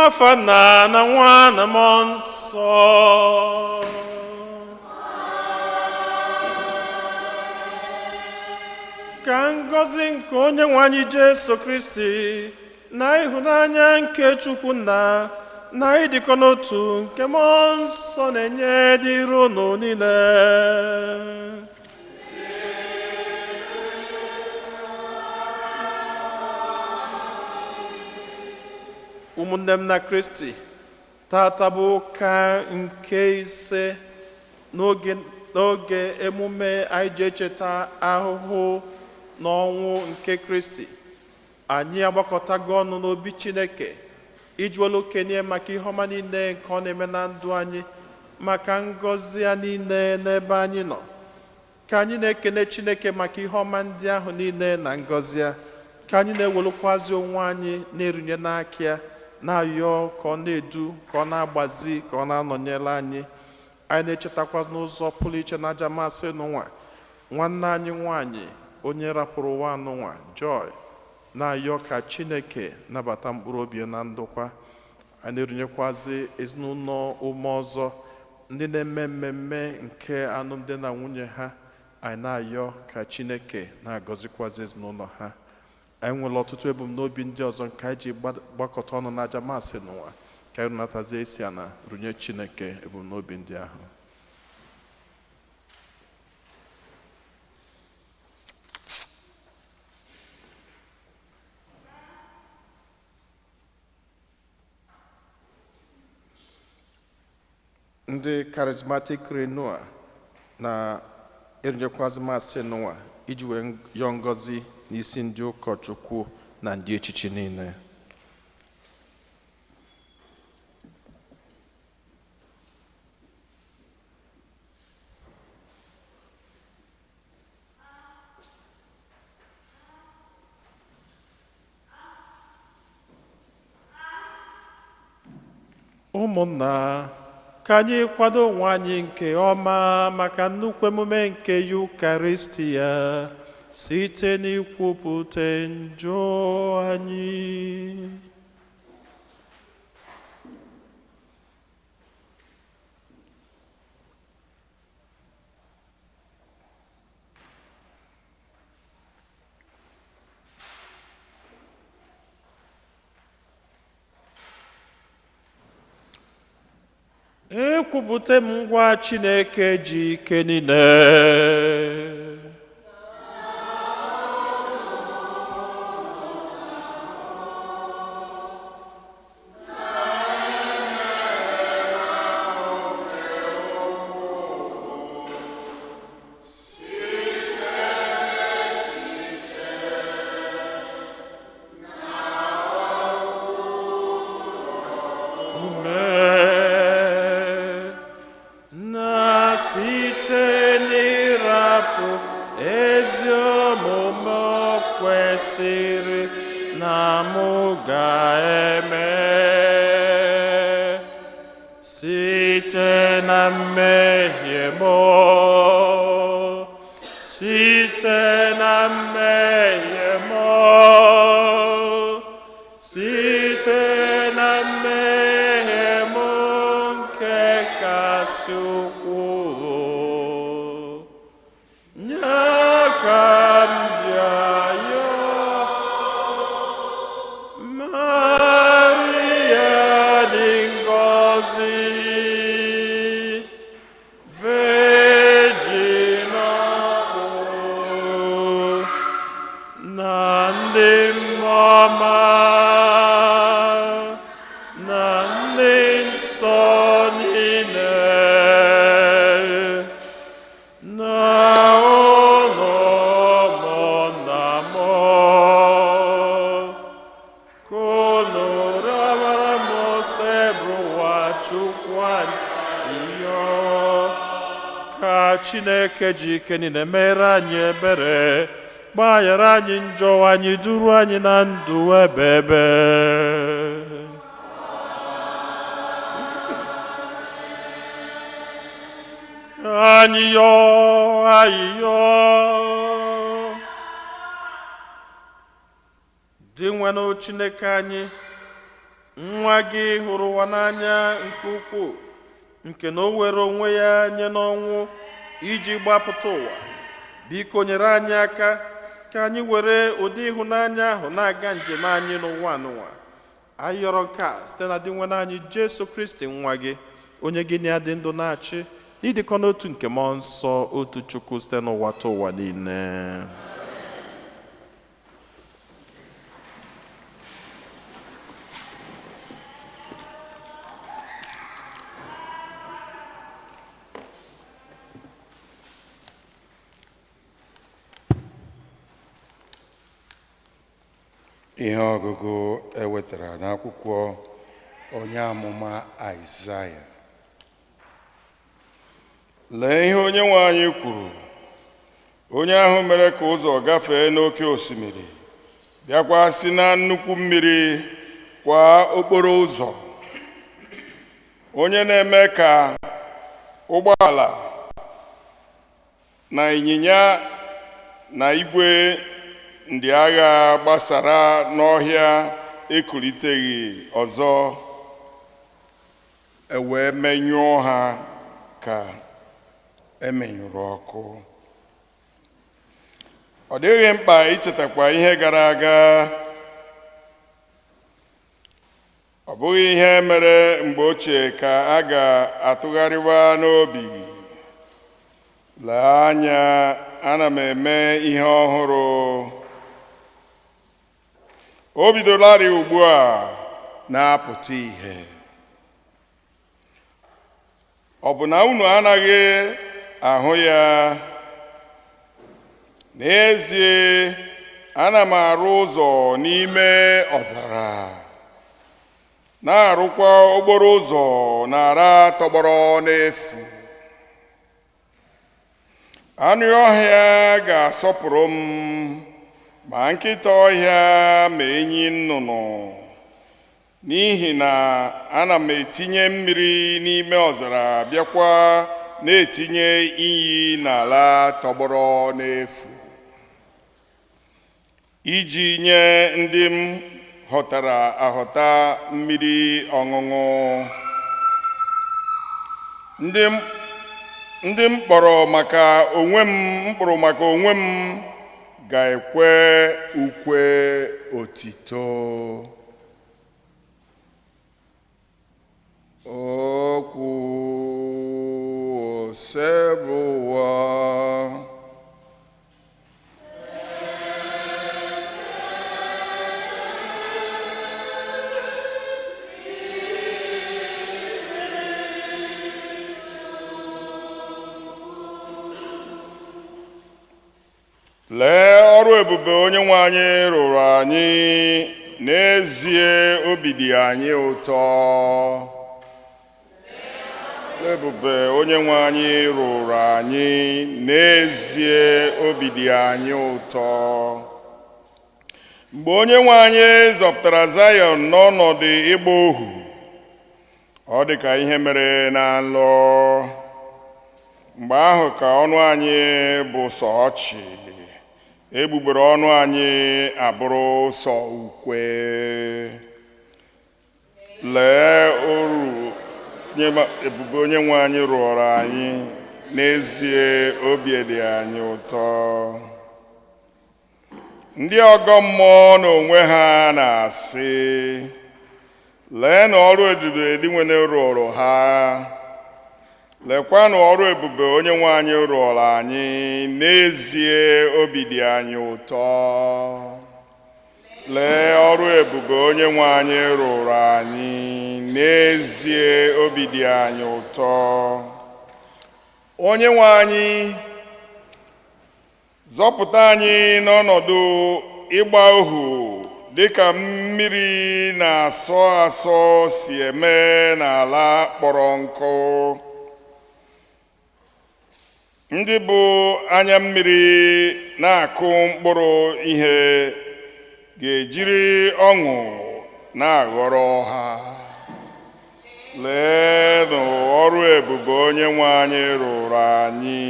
N'afa Nna na Nwa na Mmụọ Nsọ. Ka ngọzi nke Onye nwe anyị Jesu Kristi na ịhụnanya nke Chukwu Nna na ịdịkọ n'otu nke Mmụọ Nsọ na-enye dịrị unu niile. Ụmụnne m na Kristi, tata bụ ụka nke ise n'oge emume anyị ji echeta ahụhụ na ọnwụ nke Kristi. Anyị agbakọtago ọnụ n'obi Chineke iji welu kenie maka ihe ọma niile nke ọ na-eme na ndụ anyị, maka ngọzi ya niile n'ebe anyị nọ. Ka anyị na-ekene Chineke maka ihe ọma ndị ahụ niile na ngọzi ya, ka anyị na-ewelukwazi onwe anyị na-erunye n'aka ya, na-ayọ ka ọ na-edu, ka ọ na-agbazi, ka ọ na-anọnyere anyị. Anyị na-echetakwa n'ụzọ pụrụ iche na aja masị n'ụwa nwanne anyị nwanyị onye rapụrụ ụwa n'ụwa, Joy, na-ayọ ka Chineke nabata mkpụrụ obi ya na ndokwa. Anyị na-erunyekwazi ezinụlọ ume ọzọ ndị na-eme mmemme nke alụmdi na nwunye ha. Anyị na-ayọ ka Chineke na-agọzikwazi ezinụlọ ha. Anyị nwere ọtụtụ ebumnobi ndị ọzọ nke anyị ji gbakọta ọnụ n'aja masị n'ụwa. Ka anyị runatazie isi ana runye Chineke ebumnobi ndị ahụ. Ndị Charismatic Renewal na-erunyekwazi masị n'ụwa iji wee yọọ ngọzi n'isi ndị ụkọchukwu na ndị echichi niile. Ụmụnna, ka anyị kwado onwe anyị nke ọma maka nnukwu emume nke Yukaristia site n'ikwupụta njọ anyị. Ekwupụta m ngwa Chineke ji ike niile, ume na site n'ịrapụ ezi omume o kwesịrị na mụ ga-eme, site na mmehie m, site na mmehie m, site na mmehie m nke kasị ukwuu, nye ka m ji ayọ Maria dị ngọzi, Virgin ọkpụ na ndị mmụọ ọma na ndị nsọ niile, na unu ụmụnna m, ka unu rịọbara m Osebụrụwa Chukwu anyị ịyọ, ka Chineke ji ike niile mere anyị ebere, gbaghara anyị njọ anyị, duru anyị na ndụ ebe ebe. Ka anyị yọọ ayịyọ. Dinwenụ Chineke anyị, Nwa gị hụrụ ụwa n'anya nke ukwuu, nke na o were onwe ya nye n'ọnwụ iji gbapụta ụwa. Biko nyere anyị aka ka anyị were ụdị ịhụnanya ahụ na-aga njem anyị n'ụwa n'ụwa. Anyị yọrọ nke a site na Dinwenụ anyị Jesu Kristi, nwa gị, onye gị na ya dị ndụ na-achị n'ịdịkọ n'otu nke Mmụọ Nsọ, otu Chukwu, site n'ụwa ta ụwa niile. Ihe ọgụgụ e wetara n'akwụkwọ onye amụma Aịzaya. Lee ihe onye nwe anyị kwuru, onye ahụ mere ka ụzọ gafee n'oke osimiri, bịakwa si na nnukwu mmiri kwa okporo ụzọ, onye na-eme ka ụgbọala na ịnyịnya na igwe ndị agha gbasara n'ọhịa ekuliteghị ọzọ, e wee menyụọ ha ka emenyụrụ ọkụ. Ọ dịghị mkpa ichetakwa ihe gara aga, ọ bụghị ihe mere mgbe ochie ka a ga-atụgharịwa n'obi. Lee anya, ana m eme ihe ọhụrụ, o bidolarị ugbu a na-apụta ìhè. Ọ bụ na unu anaghị ahụ ya? N'ezie, ana m arụ ụzọ n'ime ọzara, na-arụkwa okporo ụzọ n'ala tọgbọrọ n'efu. Anụ ọhịa ga-asọpụrụ m, ma nkịta ọhịa ma enyi nnụnụ, n'ihi na ana m etinye mmiri n'ime ọzara, bịakwa na-etinye iyi n'ala tọgbọrọ n'efu, iji nye ndị m họtara ahọta mmiri ọṅụṅụ, ndị m kpọrọ maka onwe m, mkpụrụ maka onwe m, ga-ekwe ukwe otito. Okwu Osebụwa. Lee ọrụ ebube onye nwe anyị rụrụ anyị, n'ezie obi dị anyị ụtọ. Ebube onye nwe anyị rụrụ anyị, n'ezie obi dị anyị ụtọ. Mgbe onye nwe anyị zọpụtara Zayọn n'ọnọdụ ịgba ohu, ọ dị ka ihe mere na nlọ. Mgbe ahụ ka ọnụ anyị bụ sọ ọchị, egbugbere ọnụ anyị abụrụ sọ ukwe. Lee ọrụ ebube onye nwe anyị rụọrọ anyị, n'ezie obi dị anyị ụtọ. Ndị ọgọ mmụọ n'onwe ha na-asị, leenụ ọrụ ebube Dinwenụ rụọrọ ha, lekwanụ ọrụ ebube onye nwe anyị rụọrọ anyị, n'ezie obi dị anyị ụtọ. Lee ọrụ ebube onye nwe anyị rụrụ anyị, n'ezie obi dị anyị ụtọ. Onye nwe anyị, zọpụta anyị n'ọnọdụ ịgba ohu dịka mmiri na-asọ asọ si eme n'ala kpọrọ nkụ. Ndị bụ anya mmiri na-akụ mkpụrụ ihe ga-ejiri ọṅụ na-aghọrọ ha. Leenụ ọrụ ebube onye nwe anyị rụrụ anyị,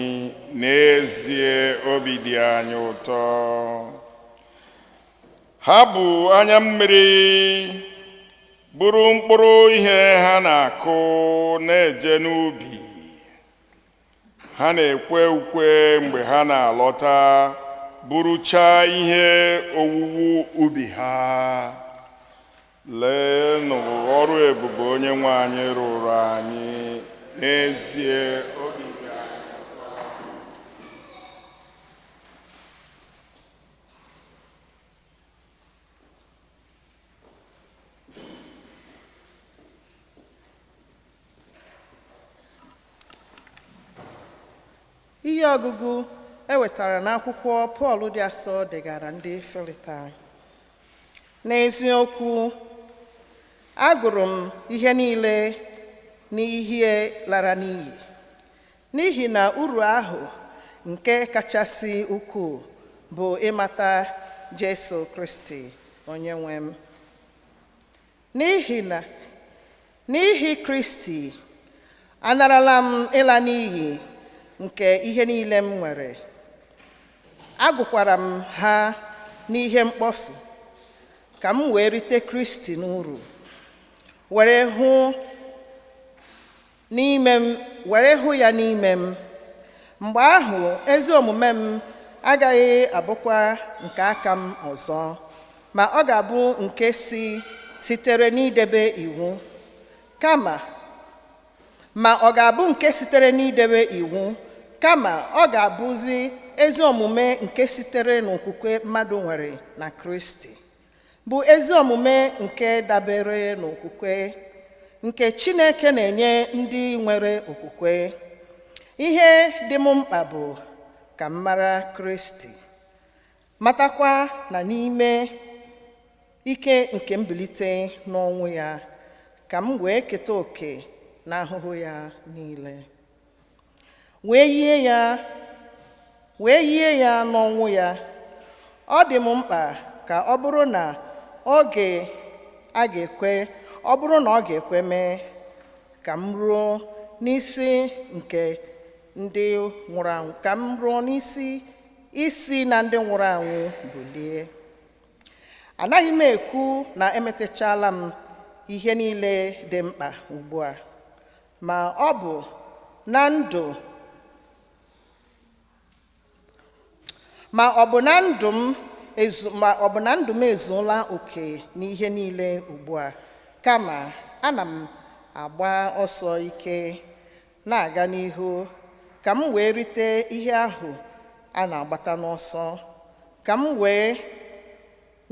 n'ezie obi dị anyị ụtọ. Ha bụ anya mmiri Buru mkpụrụ ihe ha na-akụ na-eje n'ubi. Ha na-ekwe ukwe mgbe ha na-alọta, buruchaa ihe owuwu ubi ha. Leenụ ọrụ ebube onye nwe anyị rụrụ anyị. N'ezie, obi dị anyị ụtọ. Ihe ọgụgụ e wetara n'akwụkwọ Pọl dị asọ degara ndị Filipaị. N'eziokwu, agụrụ m ihe niile n'ihe lara n'iyi, n'ihi na uru ahụ nke kachasị ukwuu bụ ịmata Jesu Kristi onye nwe m. N'ihi na n'ihi Kristi anarala m ịla n'iyi nke ihe niile m nwere. Agụkwara m ha n'ihe mkpofu ka m wee rite Kristi n'uru, were hụ n'ime m were hụ ya n'ime m. Mgbe ahụ ezi omume m agaghị abụkwa nke aka m ọzọ, ma ọ ga-abụ nke si sitere n'idebe iwu. Kama ma ọ ga-abụ nke sitere n'idebe iwu, kama ọ ga-abụzi ezi omume nke sitere n'okwukwe mmadụ nwere na Kristi, bụ ezi omume nke dabere n'okwukwe nke Chineke na-enye ndị nwere okwukwe. Ihe dị m mkpa bụ ka m mara Kristi, matakwa na n'ime ike nke mbilite n'ọnwụ ya, ka m wee keta oke n'ahụhụ ya niile, wee yie ya wee yie ya n'ọnwụ ya. Ọ dị m mkpa ka ọ bụrụ na oge a ga-ekwe ọ bụrụ na ọ ga-ekwe mee ka m ruo n'isi nke ndị nwụrụ anwụ, ka m ruo n'isi isi na ndị nwụrụ anwụ bulie. Anaghị m ekwu na emetachala m ihe niile dị mkpa ugbu a, ma ọ bụ na ndụ ma ọ bụ na ndụ m ezu ma ọ bụ na ndụ m ezuola oke n'ihe niile ugbu a, kama ana m agba ọsọ ike na-aga n'ihu ka m wee rite ihe ahụ a na-agbata n'ọsọ, ka m wee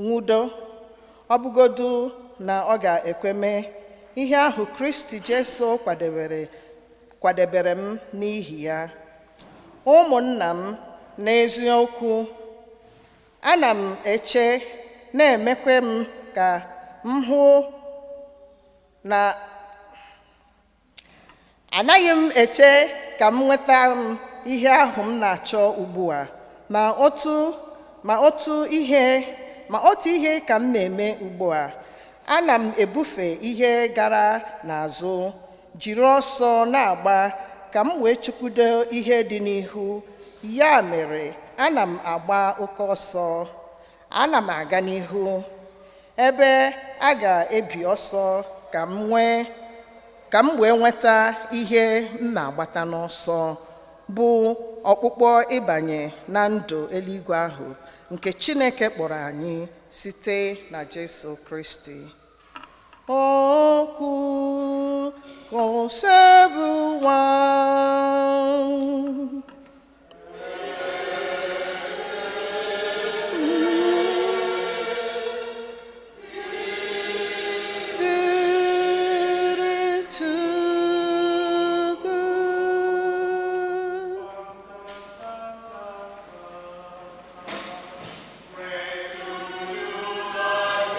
nwudo ọbụgodu na ọ ga-ekwe mee ihe ahụ Kristi Jesu kwadebere kwadebere m n'ihi ya. Ụmụnna m, n'eziokwu, ana m eche na-emekwe m ka m hụ na anaghị m eche ka m nweta m ihe ahụ m na-achọ ugbu a, ma otu ma otu ihe ma otu ihe ka m na-eme ugbu a. Ana m ebufe ihe gara n'azụ, jiri ọsọ na-agba ka m wee chụkwudo ihe dị n'ihu. Ya mere, ana m agba oke ọsọ, ana m aga n'ihu ebe a ga-ebi ọsọ ka m nwee ka m wee nweta ihe m na-agbata n'ọsọ, bụ ọkpụkpọ ịbanye na ndụ eluigwe ahụ nke Chineke kpọrọ anyị site na Jesu Kristi. Okwu Osebụwa. Dịrị Chukwu.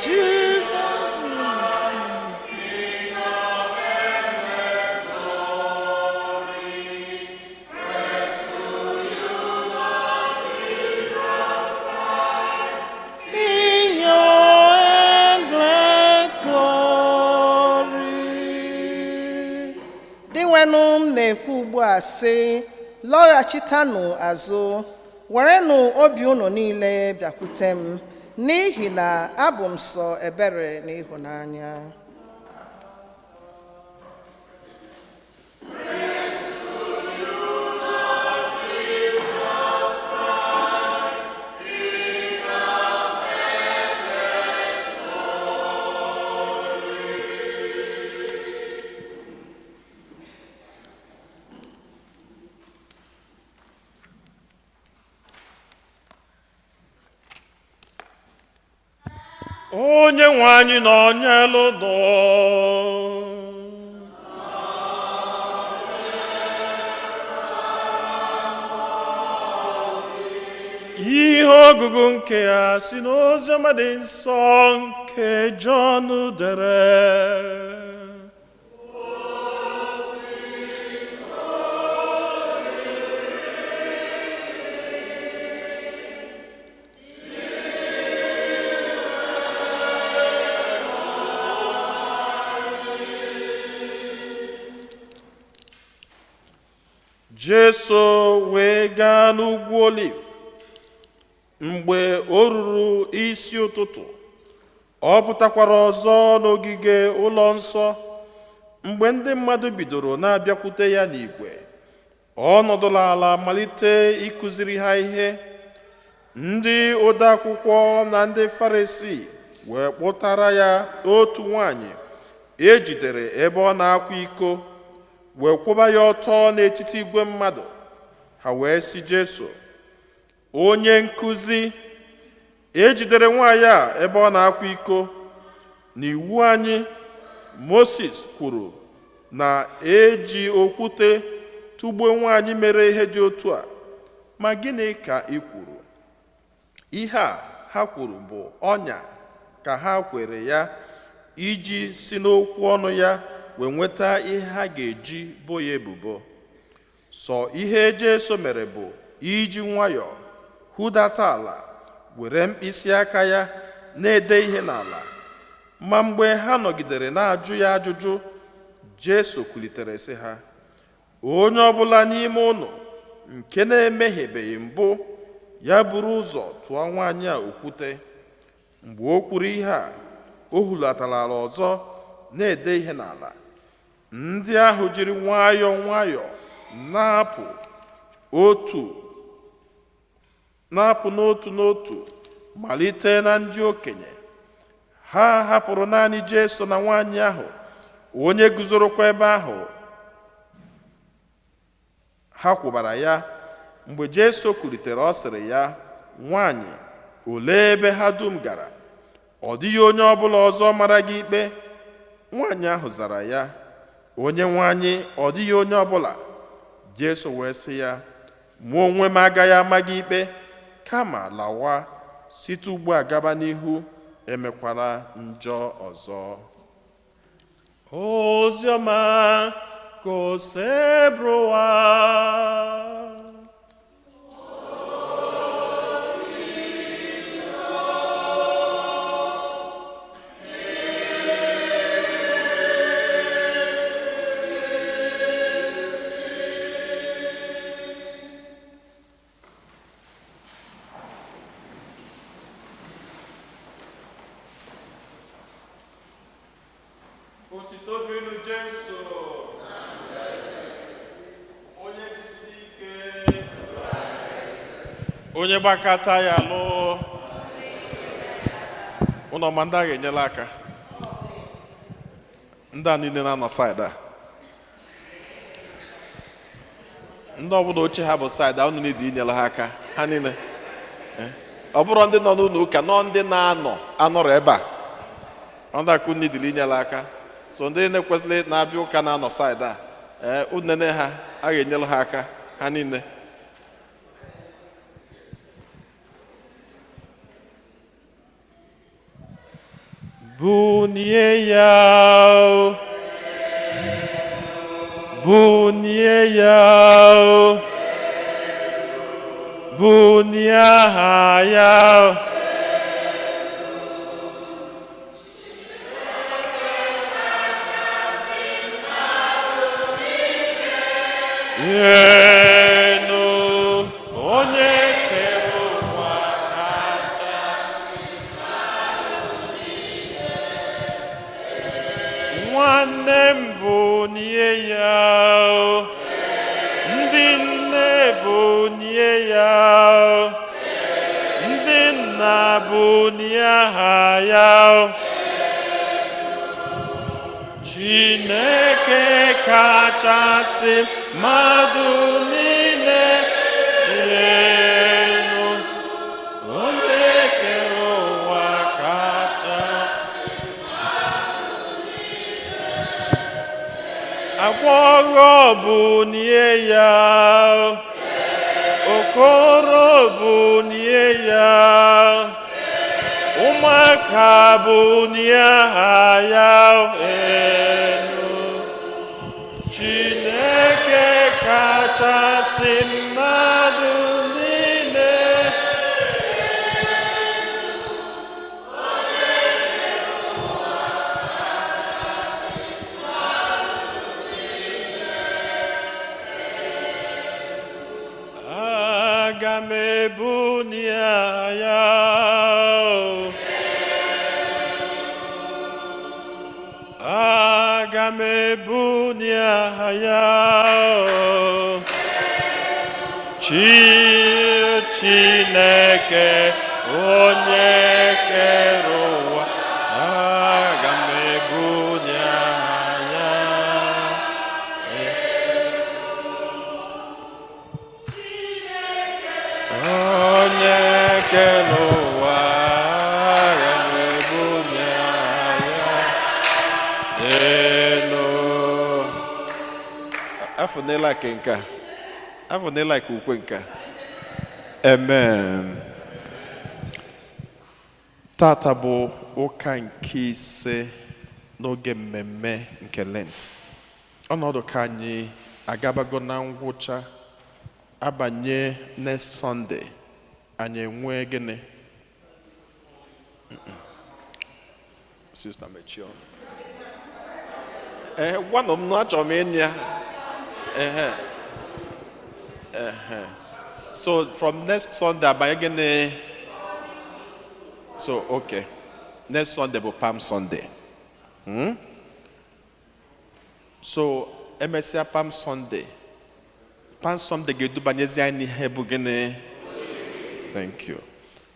Jesus. In your endless glory. Dịnwenụ m na-ekwu ugbu a sị, lọghachitanụ azụ, werenụ obi unu niile bịakwute m, n'ihi na abụ m sọ ebere na ịhụnanya. Onye nwe anyị nọnyelụ nụ. Ihe ọgụgụ nke a si n'oziọma dị nsọ nke Jọn dere. Jesu wee gaa n'ugwu Oliv. Mgbe o ruru isi ụtụtụ, ọ pụtakwara ọzọ n'ogige ụlọ nsọ. Mgbe ndị mmadụ bidoro na-abịakwute ya n'igwe, ọ nọdụrụ ala malite ịkụziri ha ihe. Ndị odeakwụkwọ na ndị Farisii wee kpụtara ya otu nwanyị e jidere ebe ọ na-akwa iko, wee kwụba ya ọtọ n'etiti igwe mmadụ. Ha wee sị Jesu, onye nkụzi, e jidere nwaanyị a ebe ọ na-akwa iko. N'iwu anyị, Moses kwuru na eji okwute tụgbuo nwaanyị mere ihe dị otu a. Ma gịnị ka ị kwuru? Ihe a ha kwuru bụ ọnya ka ha kwere ya iji si n'okwu ọnụ ya wee nweta ihe ha ga-eji bo ya ebubo. Sọ ihe Jesu mere bụ iji nwayọọ hudata ala were mkpịsị aka ya na-ede ihe n'ala. Ma mgbe ha nọgidere na-ajụ ya ajụjụ, Jesu kwulitere sị ha, onye ọbụla n'ime ụnụ nke na-emehiebeghị mbụ, ya buru ụzọ tụọ nwaanyị a okwute. Mgbe o kwuru ihe a, o hulatara ala ọzọ na-ede ihe n'ala. Ndị ahụ jiri nwayọọ nwayọọ na-apụ otu na-apụ n'otu n'otu malite na ndị okenye. Ha hapụrụ naanị Jesu na nwaanyị ahụ, onye guzorokwa ebe ahụ ha kwụbara ya. Mgbe Jesu kulitere, ọ sịrị ya, nwaanyị, olee ebe ha dum gara? Ọ dịghị onye ọbụla ọzọ mara gị ikpe? Nwaanyị ahụ zara ya, onye nwe anyị, ọ dịghị onye ọbụla. Jesu wee sị ya, mụ onwe m agaghị ama gị ikpe, kama lawa, site ugbu a gaba n'ihu, emekwala njọ ọzọ. Oziọma ka Osebụrụwa. Otito dịrị Jesu. Onye jisi ike. Onye gbakata ya lụ. Ụnụ ọma ndị a ga-enyela aka. Ndị a niile na-anọ saịdị a. Ndị ọbụla oche ha bụ saịdị a, unu niile inyere ha aka ha niile. Ọ bụrụ ndị nọ n'ụlọ ụka, nọ ndị na-anọ anọrọ ebe a. Ndị akụ nidili inyere aka. So ndị na-ekwesịrị na-abịa ụka na-anọ saịdị a, ee, unene ha a ga-enyere ha aka ha niile. Bunie ya o, bunie ya o, bunie aha ya o. Enu onye kere ụwa kachasị nwanne m bunie ya bunie ya, ndị nna bunie aha ya. Chineke kachasị mmadụ niile elu, onye kere ụwa kachasị. Agbọghọ bunie ya, okoro bunie ya, ụmụaka bunie aha ya elu. Chineke kachasị mmadụ niile. Aga m ebuni ya. Aga m ebuni ya. Chi Chineke onye kere ụwa, aga m ebuni ya. Onye kere ụwa, aga m ebuni ya elu. Afọ n'ịla ke nke a. Afọ n'ịla ke ukwe nke a. Amen. Tata bụ ụka nke ise n'oge mmemme nke Lent. Ọnọdụ ka anyị agabago na ngwụcha, abanye next Sunday, anyị enwee gịnị? Sister, mechie ọnụ. Ee, gwanụ m na achọrọ m ịnụ ya. Ehe. Ehe. So from next Sunday abanye gịnị? So okay. Next Sunday bụ Palm Sunday. So emesịa Palm Sunday. Palm Sunday ga-edubanyezi anyị n'ihe bụ gịnị? Thank you.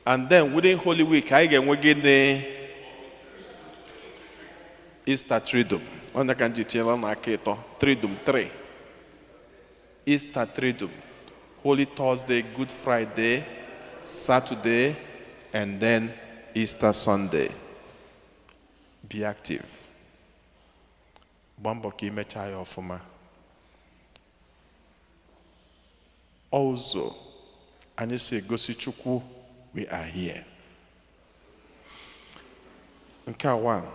And then within Holy Week, anyị ga-enwe gịnị? Easter Triduum. Onye ka m ji tinyela n'aka ịtọ. Triduum 3. Easter Triduum. Holy Thursday, Good Friday, Saturday, and then Easter Sunday. Be active. Gbaa mbọ ka imechaa ya ọfụma. Ụzọ anyị si egosi Chukwu we are here. Nke a one.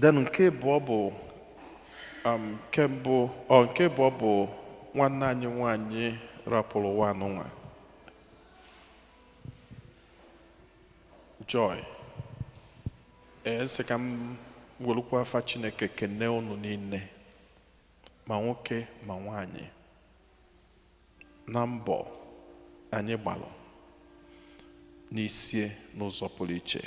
Then nke abụọ bụ nke mbụ ọ nke abụọ bụ nwanne anyị nwanyị rapụrụ ụwa anụnwa. Joy. Ee, nsị ka m welukwa afa Chineke kene unu niile, ma nwoke ma nwanyị, na mbọ anyị gbalụ n'isie n'ụzọ pụrụ iche.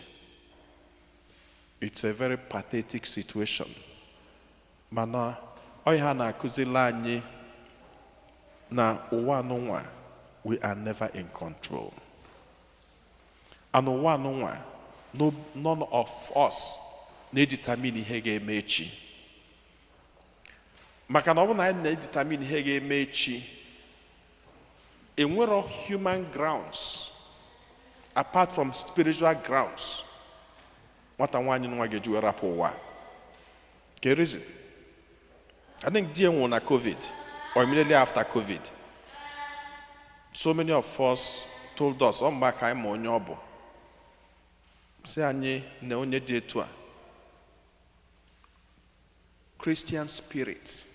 It's a very pathetic situation. Mana ọ ihe a na-akụzili anyị na ụwa anụnwa, we are never in control. And ụwa anụnwa, no, none of us na-edetermine ihe ga-eme echi. Maka na ọ bụrụ na anyị na-edetermine ihe ga-eme echi, enwero human grounds apart from spiritual grounds nwata nwaanyị nwa ga-eji wee rapụ ụwa. Ke reason? I think di nwụrụ na COVID or immediately after COVID. So many of us told us, ọ mgbe ka anyị ma onye ọ bụ, si anyị na onye dị etu a. Christian spirit,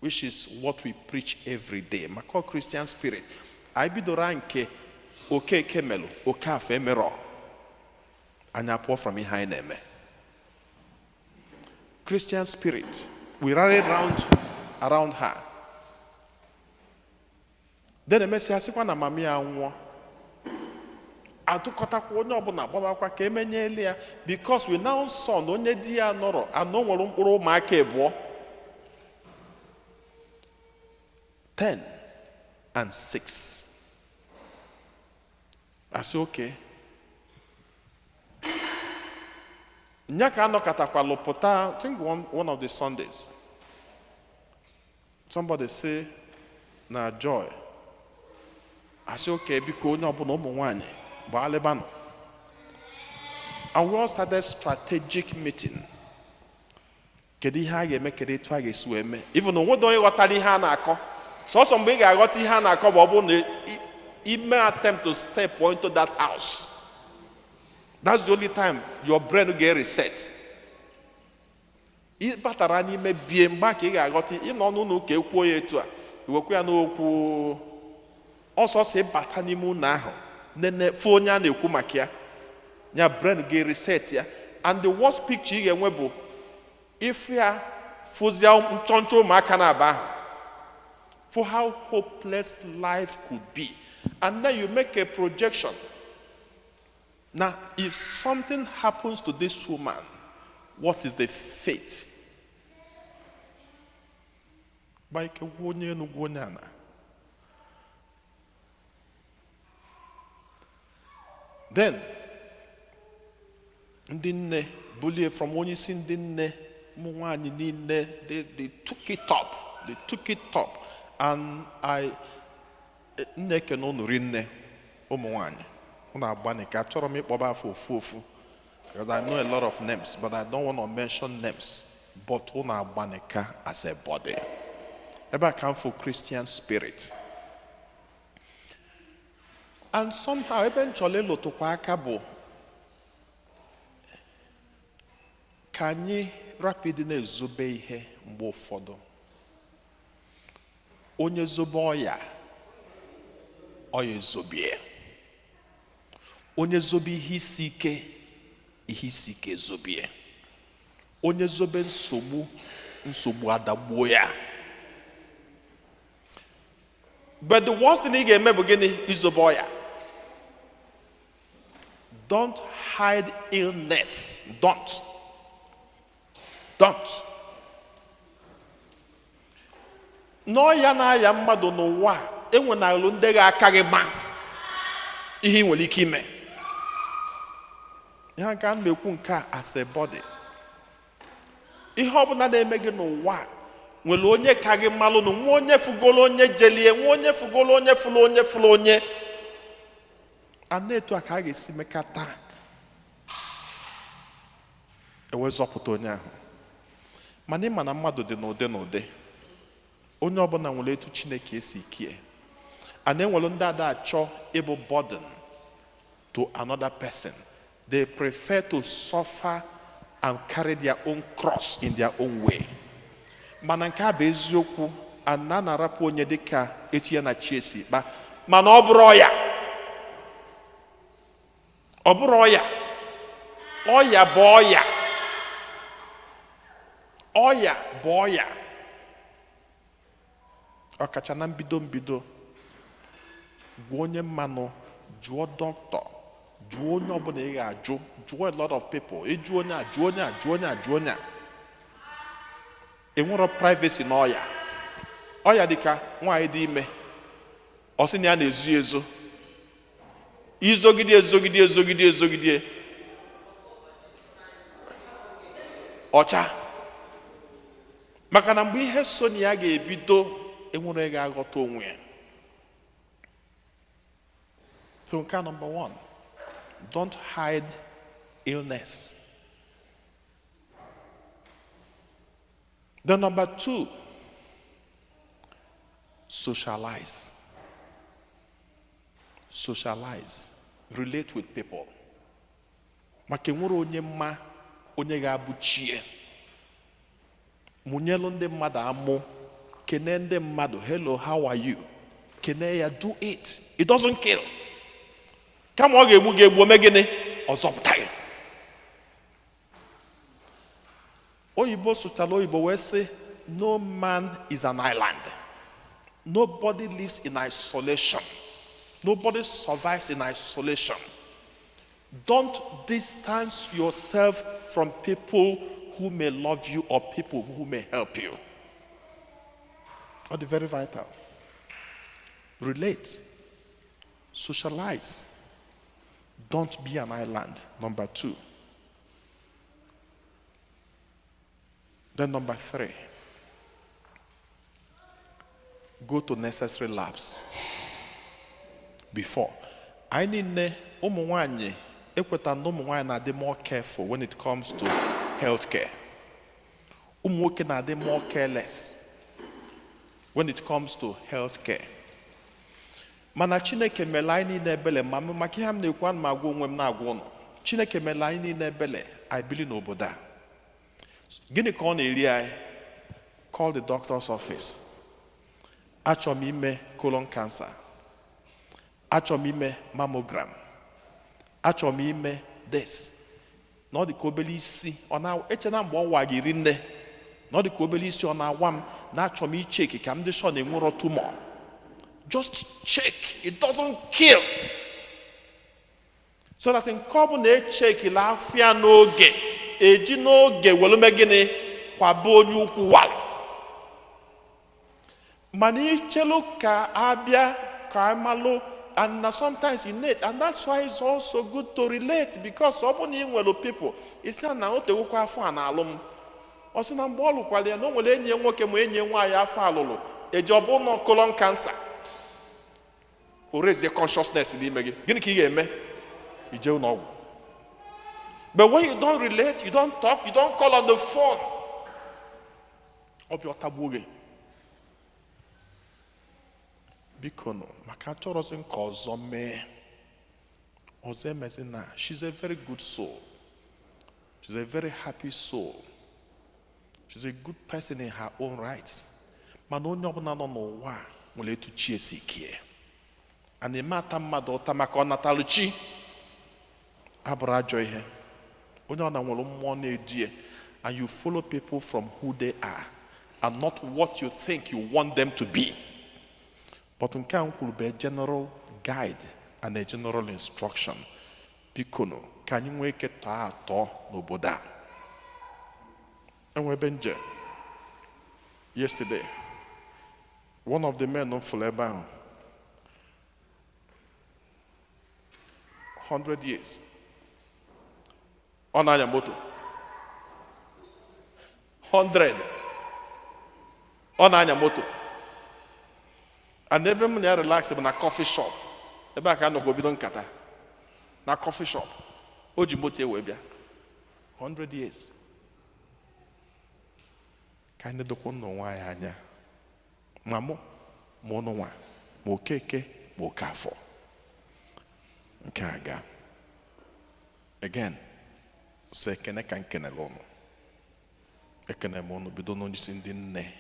which is what we preach every day. Maka Christian spirit, anyị bidoro nke Okeke melụ, Okafọ emerọ. Anyị apụọ from ihe anyị na-eme. Christian spirit, we rally round around her. Then emesịa sịkwa na mami ya nwụọ, atụkọtakwa onye ọbụla gbabakwa ka emenyelu ya, because we now saw na onye di ya nọrọ anọ nwere mkpụrụ ụmụaka abụọ, 10 and 8. and 6. I say, okay. Nya ka anọkọtakwalụ pụta, I think one of the Sundays. Somebody say, na Joy. I say, okay, biko, onye ọbụla, ụmụ nwanyị, gbaalịbanụ. And we all started strategic meeting. Kedu ihe a ga-eme? Kedu etu a ga-esi wee mee? Even onwedo onye ghọtara ihe a na-akọ. Sọsọ mgbe ị ga-aghọta ihe a na-akọ bụ ọ bụrụ na ime attempt to step into that house. That's the only time your brain get reset. Ị batara n'ime bie, mgbe a ka ị ga-aghọta. Ịnọ n'ụlọ ụka ekwuo ya etu a, iwekwa ya n'okwu ọsọsọ. Ịbata n'ime ụlọ ahụ, nene, fụ onye a na-ekwu maka ya, ya brain ga-reset ya. And the worst picture ị ga-enwe bụ ịfụ ya, fụzia nchọnchọ ụmụaka na-aba ahụ, for how hopeless life could be. And then you make a projection. Now, if something happens to this woman, what is the fate? Gba ike gwuo onye enu, gwuo onye ana. Then ndị nne bulie, from onye isi ndị nne, ụmụ nwanyị niile, they took it up, they took it up. And I nne ekene unu rinne, ụmụ nwanyị, unu agbani ka achọrọ m ịkpọba afọ ofu ofu, because I know a lot of names, but I don't want to mention names. But unu agbanika as a body. Ebe a ka m fụ Christian spirit. And somehow, ebe m chọrọ ịlụtụkwa aka bụ ka anyị rapid na-ezobe ihe mgbe ụfọdụ. Onye zobe ọya, ọya ezobie. Onye zobe ihe isi ike, ihe isi ike ezobie. Onye zobe nsogbu, nsogbu adagbuo ya. But the worst thing ị ga-eme bụ gịnị? Izobe ọya. Don't hide illness. Don't. Don't. N'ọya na-aya mmadụ n'ụwa a, enwenalụ ndị ga-aka gị ma ihe ị nwere ike ime. Ya nke a na-ekwu nke a as a body. Ihe ọbụla na-eme gị n'ụwa a, nwere onye ka gị malụ nụ, nwa onye fugolo onye jelie, nwa onye fugolo onye fụlụ onye fụlụ onye. A na-etu a ka a ga-esi mekata ewee zọpụta onye ahụ. Mana ịma na mmadụ dị n'ụdị n'ụdị. Onye ọbụla nwere etu Chineke esi kie. A na-enwere ndị ada achọ ịbụ burden to another person. They prefer to suffer and carry their own cross in their own way. Mana nke a bụ eziokwu, a na na-arapụ onye dịka etu ya na chi esi kpa. Mana ọ bụrụ ọya, ọ bụrụ ọya, ọya bụ ọya, ọya bụ ọya. Ọkacha na mbido mbido, gwa onye mmanụ, jụọ dọkịta, jụọ onye ọbụla ị ga-ajụ, jụọ a lot of people. Ịjụ onye a, jụọ onye a, jụọ onye a, jụọ onye a. Enwero privacy n'ọya. Ọya dịka nwaanyị dị ime, ọ sị na ya na-ezo ezo, izogide, ezogide, ezogide, ezogide, ọcha. Maka na mgbe ihe so na ya ga-ebido, enwere ga-aghọta onwe ya. So nke a, number one, don't hide illness. Then number two, socialize. Socialize. Relate with people. Maka enwere onye mma onye ga-abụ chie. Mụnyelụ ndị mmadụ amụ, kene ndị mmadụ, "Hello, how are you?" Kene ya, do it. It doesn't kill. Kama ọ ga-egbu gị egbu, ome gịnị? Ọ zọpụta gị. Oyibo sụchara oyibo wee sị, "No man is an island." Nobody lives in isolation. Nobody survives in isolation. Don't distance yourself from people who may love you or people who may help you. Ọ dị very vital. Relate, socialize, don't be an island. Number two. Then number three, go to necessary labs before. Anyị niile, ụmụ nwanyị, ekweta na ụmụ nwanyị na-adị more careful when it comes to health care. Ụmụ nwoke na-adị more careless when it comes to health care. Mana Chineke mere anyị niile ebele. Ma maka ihe m na-ekwu, ana m agwa onwe m, na-agwa ụnụ, Chineke mere anyị niile ebele, anyị bili n'obodo a. Gịnị ka ọ na-eri anyị? Call the doctor's office. Achọrọ m ime colon cancer, achọrọ m ime mammogram, achọrọ m ime this, na ọ dị ka obere isi ọ na-eche na mgbe ọ wa gị ri nne, na ọ dị ka obere isi ọ na-awa m, na achọrọ m icheck ka m dị sure na enwerọ tumor. Just check, it doesn't kill. So that nke ọ bụla echeckila afịa n'oge, eji n'oge were mee gịnị? Kwaba onye ukwu wara. Mana ichelu ka abịa ka amalụ, and na sometimes you need, and that's why it's also good to relate, because ọ bụ na ị nwere people isi na o tegokwa afọ a na-alụ m, ọ sị na mgbe ọ lụkwara ya na o nwere enyi ya nwoke ma enyi ya nwaanyị afọ alụlụ eji, ọ bụ na colon cancer, o raise consciousness n'ime gị. Gịnị ka ị ga-eme? Ije ụlọ ọgwụ. But when you don't relate, you don't talk, you don't call on the phone, ọbịa ọtagbuo gị. Biko nụ, maka achọrọzi nke ọzọ mee ọzọ emezi na she's a very good soul, she's a very happy soul, she's a good person in her own rights. Mana onye ọbụla nọ n'ụwa a nwere etu chi esi kie. A na-eme ata mmadụ ụta maka ọ natalụ chi abụrụ ajọ ihe. Onye ọ na nwere mmụọ na-edue, and you follow people from who they are and not what you think you want them to be. But nke a m kwuru bụ a general guide and a general instruction. Biko nụ, ka anyị nwee ike tọọ atọ n'obodo a. Enwe ebe nje yesterday, one of the men m fụrụ ebe ahụ, 100 years, ọ na-anya moto. 100, ọ na-anya moto. And ebe m na ya relax bụ na coffee shop. Ebe a ka a nọkwa bido nkata na coffee shop. O ji moto wee bịa. 100 years. Ka anyị dokwa n'onwe anyị anya, ma mụ ma ụnụ nwa, ma Okeke ma Okafọ. Nke a ga again, so ekene ka nkenele ụnụ. Ekene m ụnụ bido n'onyeisi ndị nne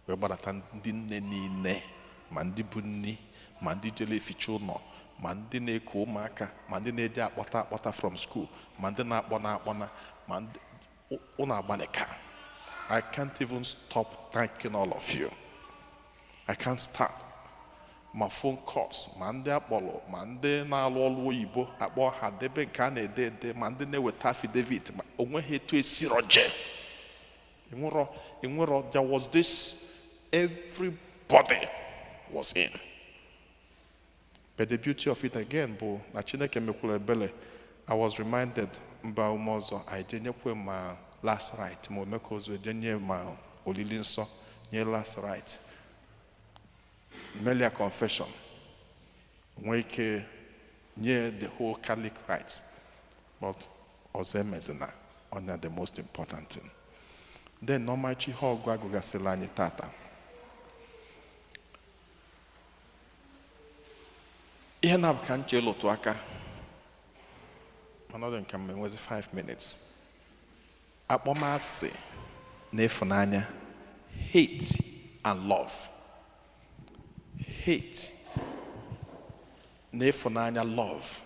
wee gbadata, ndị nne niile, ma ndị bụ nni, ma ndị jere eficha ụlọ, ma ndị na-eku ụmụaka, ma ndị na-eje akpọta akpọta from school, ma ndị na-akpọna akpọna, ma ndị ụnụ agbalịka. I can't even stop thanking all of you. I can't stop. Ma phone calls, ma ndị akpọrọ, ma ndị na-alụ ọrụ oyibo akpọ ha debe nke a na-ede ede, ma ndị na-eweta affidavit, ma onweghị etu esiro je enwero enwero. There was this, everybody was in. But the beauty of it again bụ na Chineke mekwuru ebele. I was reminded mba ume ọzọ, anyị je nyekwe ma last rite, ma omeka ozu eje nye, ma olili nsọ nye last rite, melia confession, nwee ike nye the whole Catholic rites. But ọzọ emezina ọnya, the most important thing then, n'ọmarịcha ihe ọgụ agụgasịla anyị tata, ihe na-abụ ka nche lụtụ aka, mana ọ dị nke m enwezi 5 minutes. Akpọmasị na ịfụnanya, hate and love, hate na ịfụnanya, love.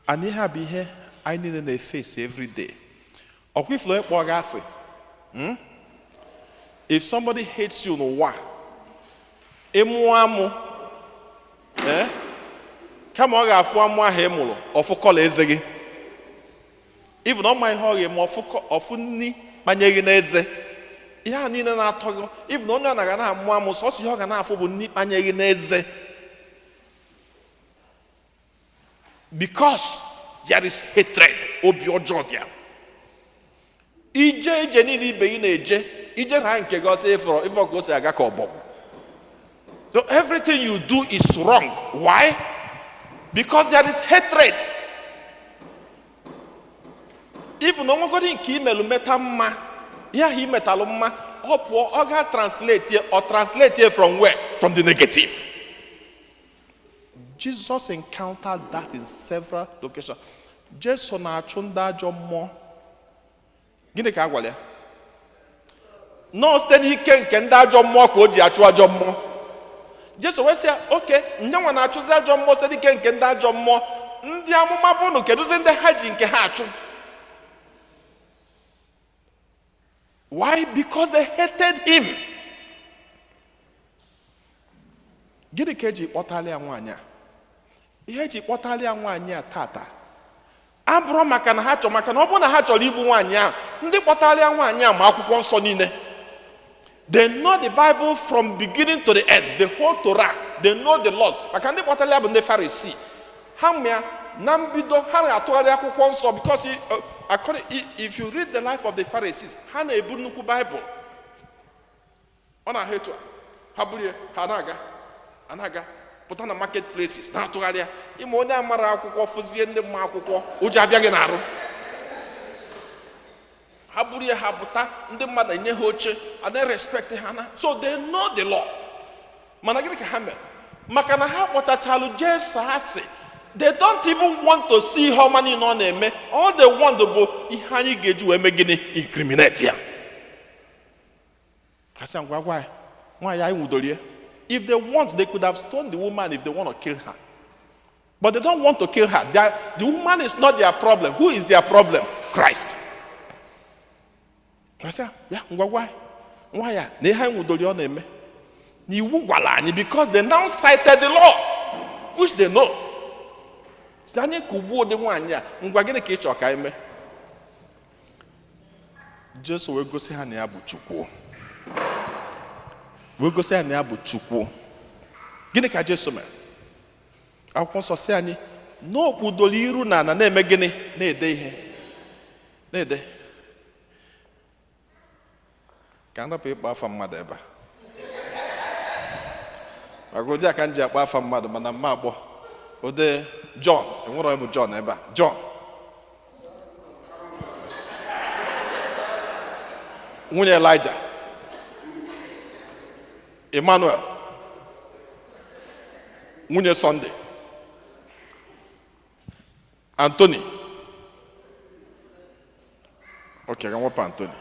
And ihe a bụ ihe anyị niile na-efesi every day. Ọkwa ifuru ịkpọ gị asị, If somebody hates you n'ụwa, ịmụọ amụ, ee, kama ọ ga-afụ amụ ahụ ị mụrụ, ọfụkọla eze gị. Even ọ ma ihe ọ ga-eme, ọfụ nni kpanye gị n'eze. Ihe a niile na-atọ gị, even onye ọ na-aga na-amụ amụ, sọsọ ihe ọ ga na-afụ bụ n'ịkpanye gị n'eze, because there is hatred. Obi ọjọọ dị ya. Ije ije niile ibe gị na-eje ije ha nke gị ọsọ, ịfọrọ ịfọ ka o si aga ka ọbọgwụ. So everything you do is wrong. Why? Because there is hatred. Even onwegodi nke imelu meta mma, ihe ahụ imetalụ mma, ọ pụọ, ọ ga translate ya, ọ translate ya from where? From the negative. Jesus encountered that in several locations. Jesu na-achụ ndị ajọ mmụọ. Gịnị ka a gwara ya? Nọọ site n'ike nke ndị ajọ mmụọ ka o ji achụ ajọ mmụọ. Jesu wee sị ya, oke nyanwa na-achụzi ajọ mmụọ site n'ike nke ndị ajọ mmụọ. Ndị amụma bụ unu, kedụzi ndị ha ji nke ha achụ? Why? Because they hated him. Gịnị ka eji kpọtara ya nwaanyị a? Ihe eji kpọtara ya nwaanyị a tata abụrụ maka na ha chọrọ, maka na ọ bụrụ na ha chọrọ igbu nwaanyị a, ndị kpọtara ya nwaanyị a ma akwụkwọ nsọ niile. They know the Bible from beginning to the end, the whole Torah. They know the laws. Maka ndị kpọtara ya bụ ndị Pharisee. Ha ma ya na mbido, ha na-atụgharị akwụkwọ nsọ, because according, if you read the life of the Pharisees, ha na-ebu nnukwu Bible. Ọ na-ahụ etu a, ha buru ya, ha na-aga, ha na-aga pụta na market places na-atụgharị ya. Ịma onye amara akwụkwọ fụzie ndị mma akwụkwọ, ụjọ abịaghị n'arụ. Ha buru ya, ha pụta, ndị mmadụ enye ha oche and they respect ha na. So they know the law. Mana gịnị ka ha mere? Maka na ha kpọchachalụ Jesu asị. They don't even want to see ihe ọma niile ọ na-eme. All they want bụ ihe anyị ga-eji wee mee gịnị? Incriminate ya. Ha sị, ngwa gwa ya, nwaanyị anyị nwudoro ya. If they want, they could have stoned the woman if they want to kill her. But they don't want to kill her. The woman is not their problem. Who is their problem? Christ. Ha sị ya, ngwa gwa ya, nwa ya na ihe anyị nwudoro ya ọ na-eme. Na iwu gwara anyị, because they now cited the law, which they know. Si anyị kugbuo ụdị nwaanyị a, ngwa gịnị ka ị chọrọ ka anyị mee? Jesu wee gosi ha na ya bụ Chukwu. Wee gosi ha na ya bụ Chukwu. Gịnị ka Jesu mere? Akwụkwọ nsọ si anyị na o kpudoro iru na ala na-eme gịnị? Na-ede ihe. Na-ede. Ka m rapụ ịkpọ afa mmadụ ebe a. Maka ụdị a ka m ji akpọ afa mmadụ, mana mma akpọ. Ụdị John, enwere onye bụ John ebe a. John. Nwunye Elijah. Emmanuel. Nwunye Sunday. Anthony. Okay, ka nwepụ Anthony.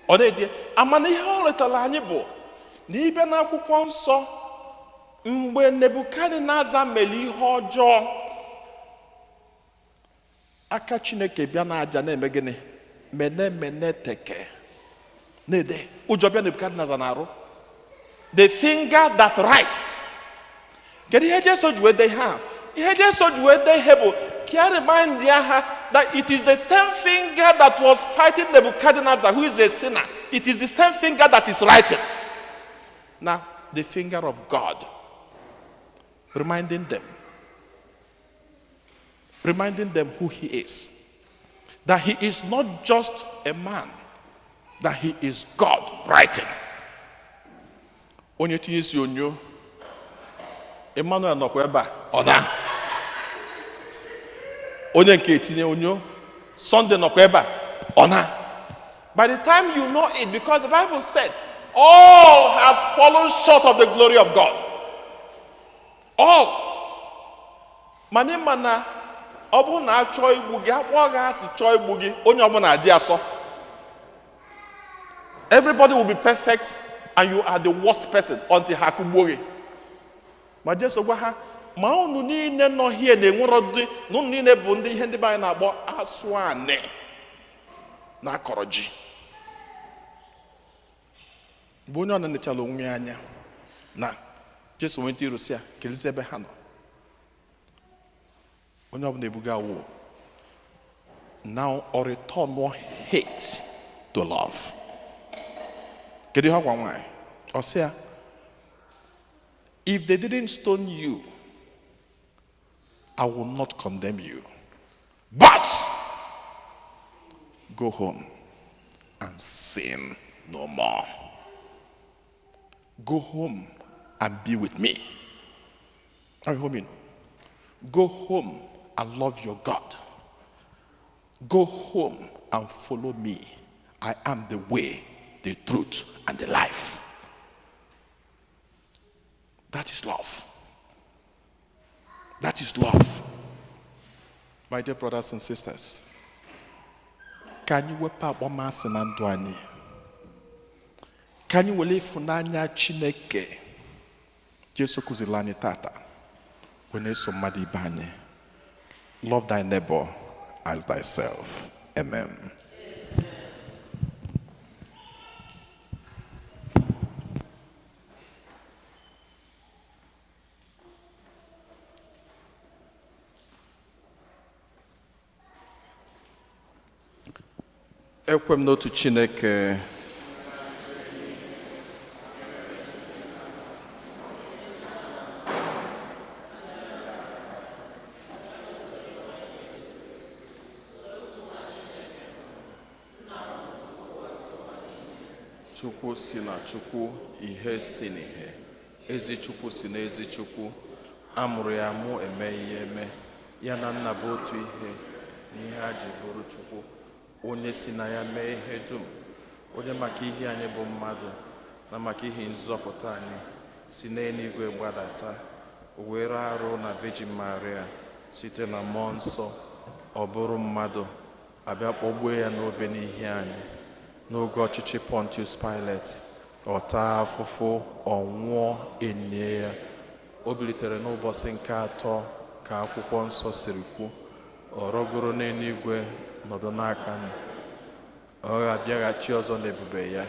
Ọ na-edi amana ihe ọ letara anyị bụ na ịbịa n'akwụkwọ nsọ, mgbe Nebukadneza mere ihe ọjọọ, aka Chineke bịa n'aja na-eme gịnị? Mene mene teke. Na-ede. Ụjọ bịa Nebukadneza na-arụ. The finger that writes. Kedu ihe Jesu ji wee dee ihe a? Ihe Jesu ji wee dee ihe bụ ka ya remind ya ha that it is the same finger that was fighting Nebuchadnezzar, who is a sinner. It is the same finger that is writing. Now, the finger of God, reminding them, reminding them who he is. That he is not just a man, that he is God writing. Onye tinye isi onyo, Emmanuel nọkwa ebe a, ọ na. Onye nke etinye onyo, Sunday nọkwa ebe a, ọ na. By the time you know it, because the Bible said, all has fallen short of the glory of God. All. Mana ịma na ọ bụrụ na a chọọ igbu gị, akpọọ gị asị chọọ igbu gị, onye ọbụla adị asọ. Everybody will be perfect and you are the worst person until ha kụgbuo gị. Ma Jesu gwa ha, ma unu niile nọ hie na-enwerọ dị, na unu niile bụ ndị ihe ndị be anyị na-akpọ asụ anị na akọrọ ji. Mgbe onye ọ na-enechala onwe ya anya na Jesu nweta irusi ya, kelezi ebe ha nọ. Onye ọbụla ebuga awụ. Now ọ return hate to love. Kedu ihe ọ gwa nwaanyị? Ọ sị ya, "If they didn't stone you, I will not condemn you. But go home and sin no more." Go home and be with me. Are you home? Go home and love your God. Go home and follow me. I am the way, the truth, and the life. That is love. That is love. My dear brothers and sisters, ka anyị wepụ akpọmasị na ndụ anyị. Ka anyị were ịfụnanya Chineke Jesu kụziri anyị tata wee na-eso mmadụ ibe anyị. Love thy neighbor as thyself. Amen. Ekwe m n'otu Chineke, Chukwu si na Chukwu, ihe si n'ihe, ezi Chukwu si n'ezi Chukwu, amụrụ ya amụ, eme ihe eme, ya na nna bụ otu ihe, n'ihe a ji bụrụ Chukwu, onye si na ya mee ihe dum, onye maka ihe anyị bụ mmadụ na maka ihe nzọpụta anyị si n'eluigwe gbadata, o were arụ na Virgin Maria site na Mmụọ Nsọ, ọ bụrụ mmadụ, abịa kpọgbuo ya n'obe n'ihi anyị. N'oge ọchịchị Pontius Pilate, ọ taa afụfụ, ọ nwụọ, enye ya. O bilitere n'ụbọchị nke atọ ka akwụkwọ nsọ siri kwu, ọ rọgoro n'eluigwe, nọdụ n'aka nna. Ọ ga-abịaghachi ọzọ n'ebube ya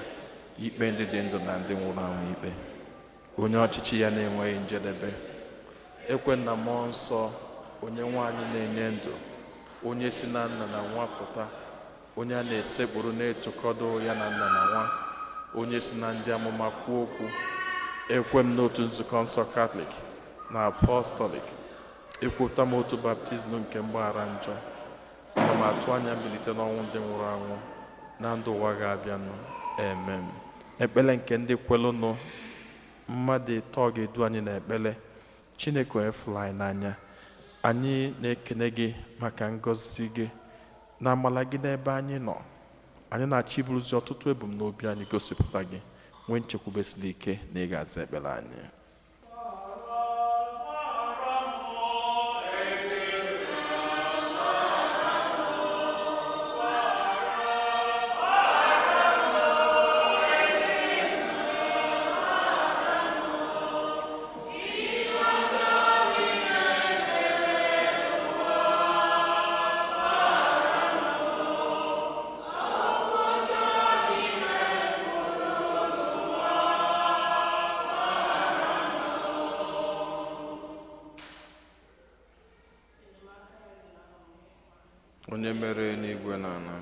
ikpe ndị dị ndụ na ndị nwụrụ anwụ ikpe, onye ọchịchị ya na-enweghị njedebe. Ekwe na Mmụọ Nsọ, onye nwaanyị na-enye ndụ, onye si na nna na nwa pụta, onye a na-esekpuru na-etokọdo ya na nna na nwa, onye si na ndị amụma kwuo okwu. Ekwe m n'otu nzukọ nsọ Katọlik na Apọstọlik. Ekwupụta m otu baptizim nke mgbaghara njọ. Ana m atụ anya mbilite n'ọnwụ ndị nwụrụ anwụ na ndụ ụwa ga-abịanụ. Amen. Ekpele nke ndị kwelụnụ. Mmadụ ịtọ ga-edu anyị n'ekpele. Chineke onye fụrụ anyị n'anya, anyị na-ekene gị maka ngọzi gị na amala gị n'ebe anyị nọ. Anyị na-achọ iburuzi ọtụtụ ebumnobi anyị gosipụta gị, nwee nchekwube siri ike na ị ga-aza ekpere anyị. Onye mere n'igwe na ala.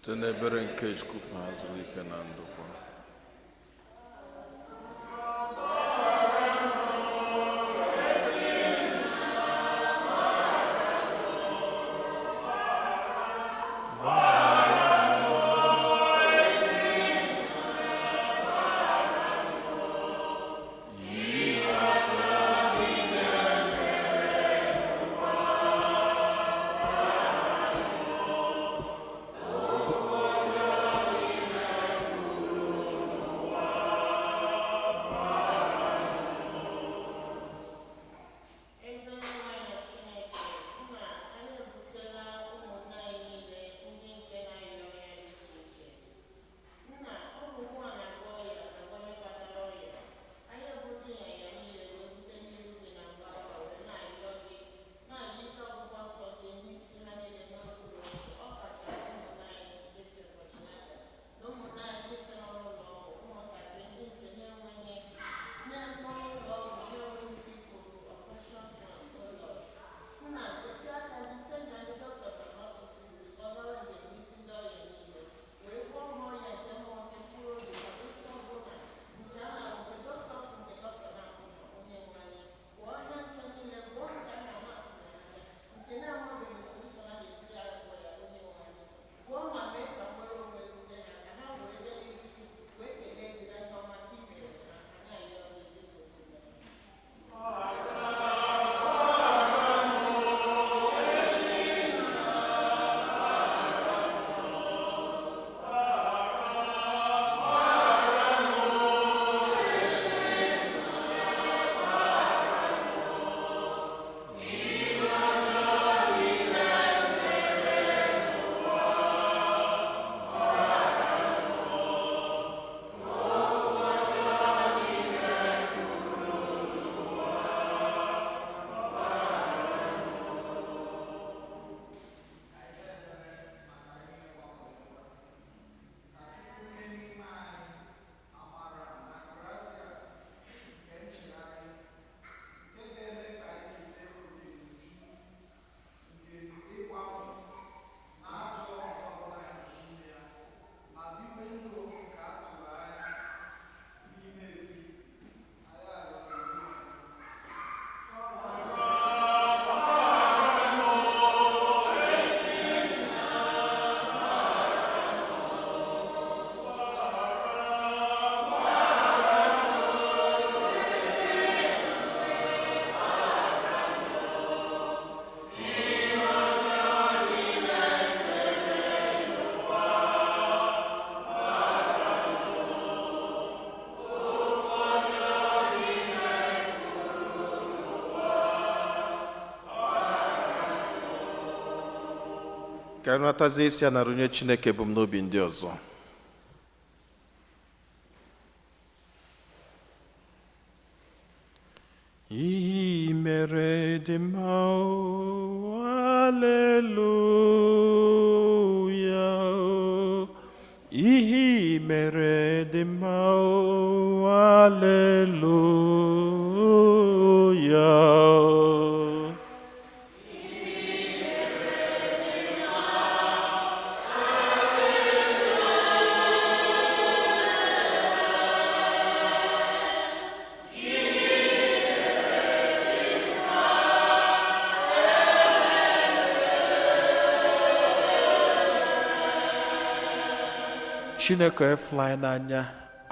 Site n'ebere nke Chukwu ha zuru ike na ndokwa. Ka anyị natazie isi a na-arụnye Chineke ebumnobi ndị ọzọ. Ihe i mere dị mma o, aleluya o. Ihe i mere dị mma o, aleluya o. Chineke efula anyị n'anya,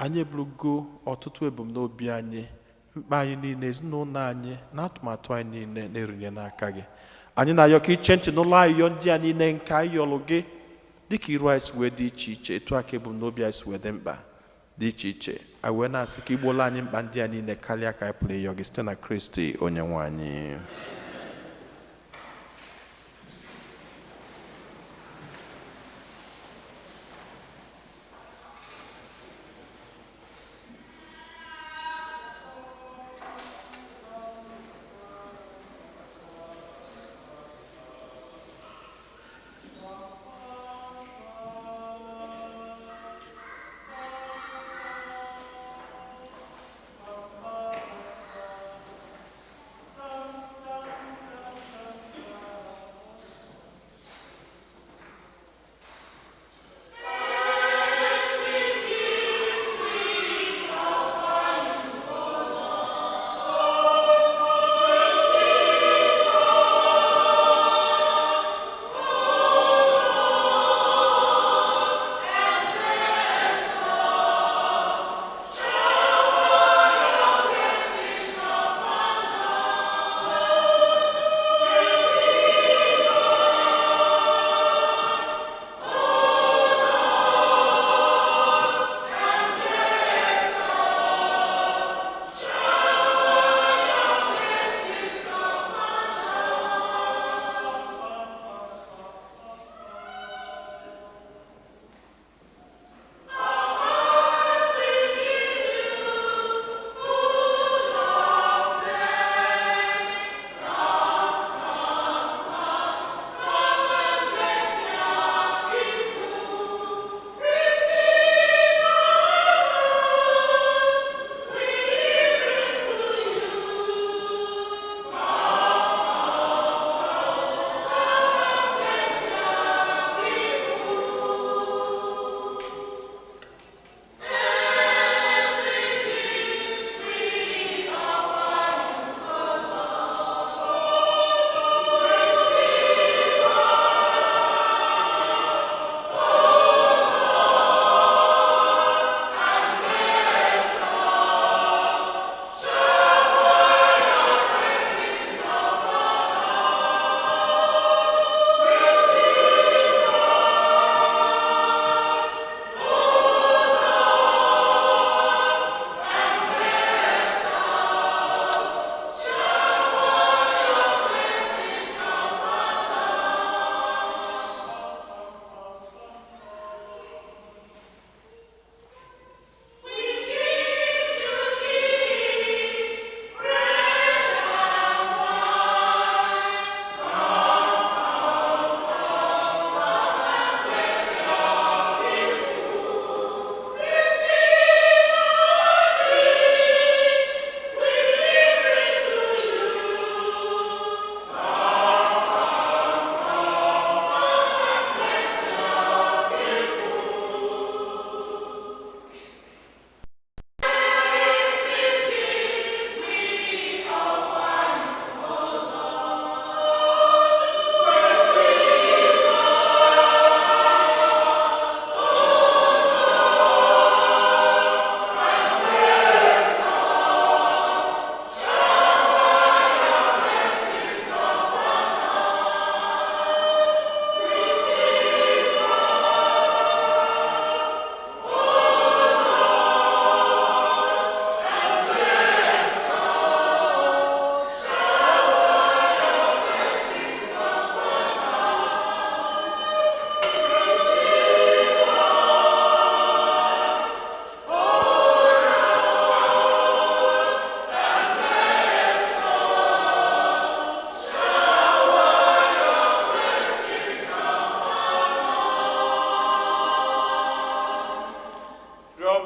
anyị eburugo ọtụtụ ebumnobi anyị, mkpa anyị niile, ezinụlọ anyị na atụmatụ anyị niile na-erunye n'aka gị. Anyị na-ayọ ka iche ntị n'ụlọ ayọ ndị a niile nke anyị yọrọ gị, dịka iru anyị si wee dị iche iche, etu aka ebumnobi anyị si wee dị mkpa dị iche iche. Anyị wee na-asị ka igbola anyị mkpa ndị a niile karịa ka anyị pụrụ ịyọ gị site na Kristi onye nwe anyị.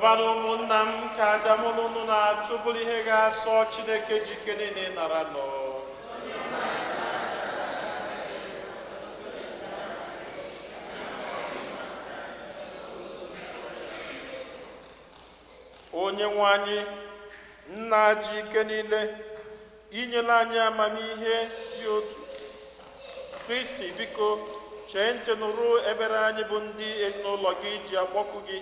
Yọbanụ ụmụnna m ka aja mụ na unu na-achụ bụrụ ihe ga-asọ Chineke ji ike niile nara nụ. Onye nwe anyị, nna ji ike niile, inyela anyị amamihe dị otu. Kristi, biko chee ntị nụrụ ebere anyị bụ ndị ezinụlọ gị ji akpọku gị.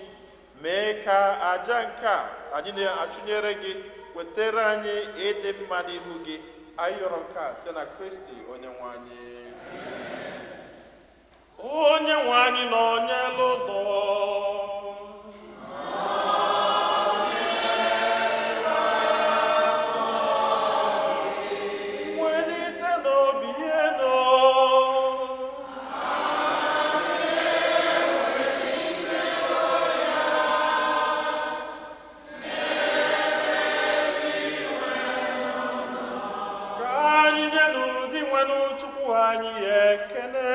Mee ka aja nke a anyị na-achụnyere gị wetara anyị ịdị mma n'ihu gị. Anyị yọrọ nke a site na Kristi onye nwe anyị. Onye nwe anyị nọ n'elu ụlọ. Welite n'obi enu. Ka anyị nye n'ụdị nwenụ Chukwu anyị ekele.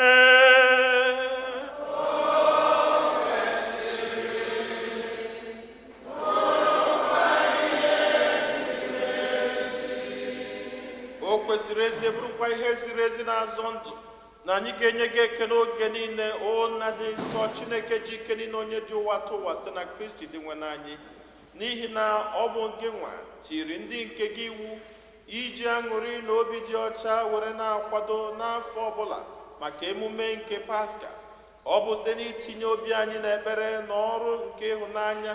O kwesịrị ezi, bụrụkwa ihe ziri ezi na-azọ ndụ, na anyị ga-enye gị ekele oge niile, o Nna dị nsọ, Chineke ji ike niile, onye dị ụwa tụ ụwa, site na Kristi dị nwe anyị. N'ihi na ọ bụ gị nwa tiri ndị nke gị iwu iji aṅụrị na obi dị ọcha were na-akwado n'afọ ọbụla maka emume nke Paska. Ọ bụ site n'itinye obi anyị n'ekpere na ọrụ nke ịhụnanya,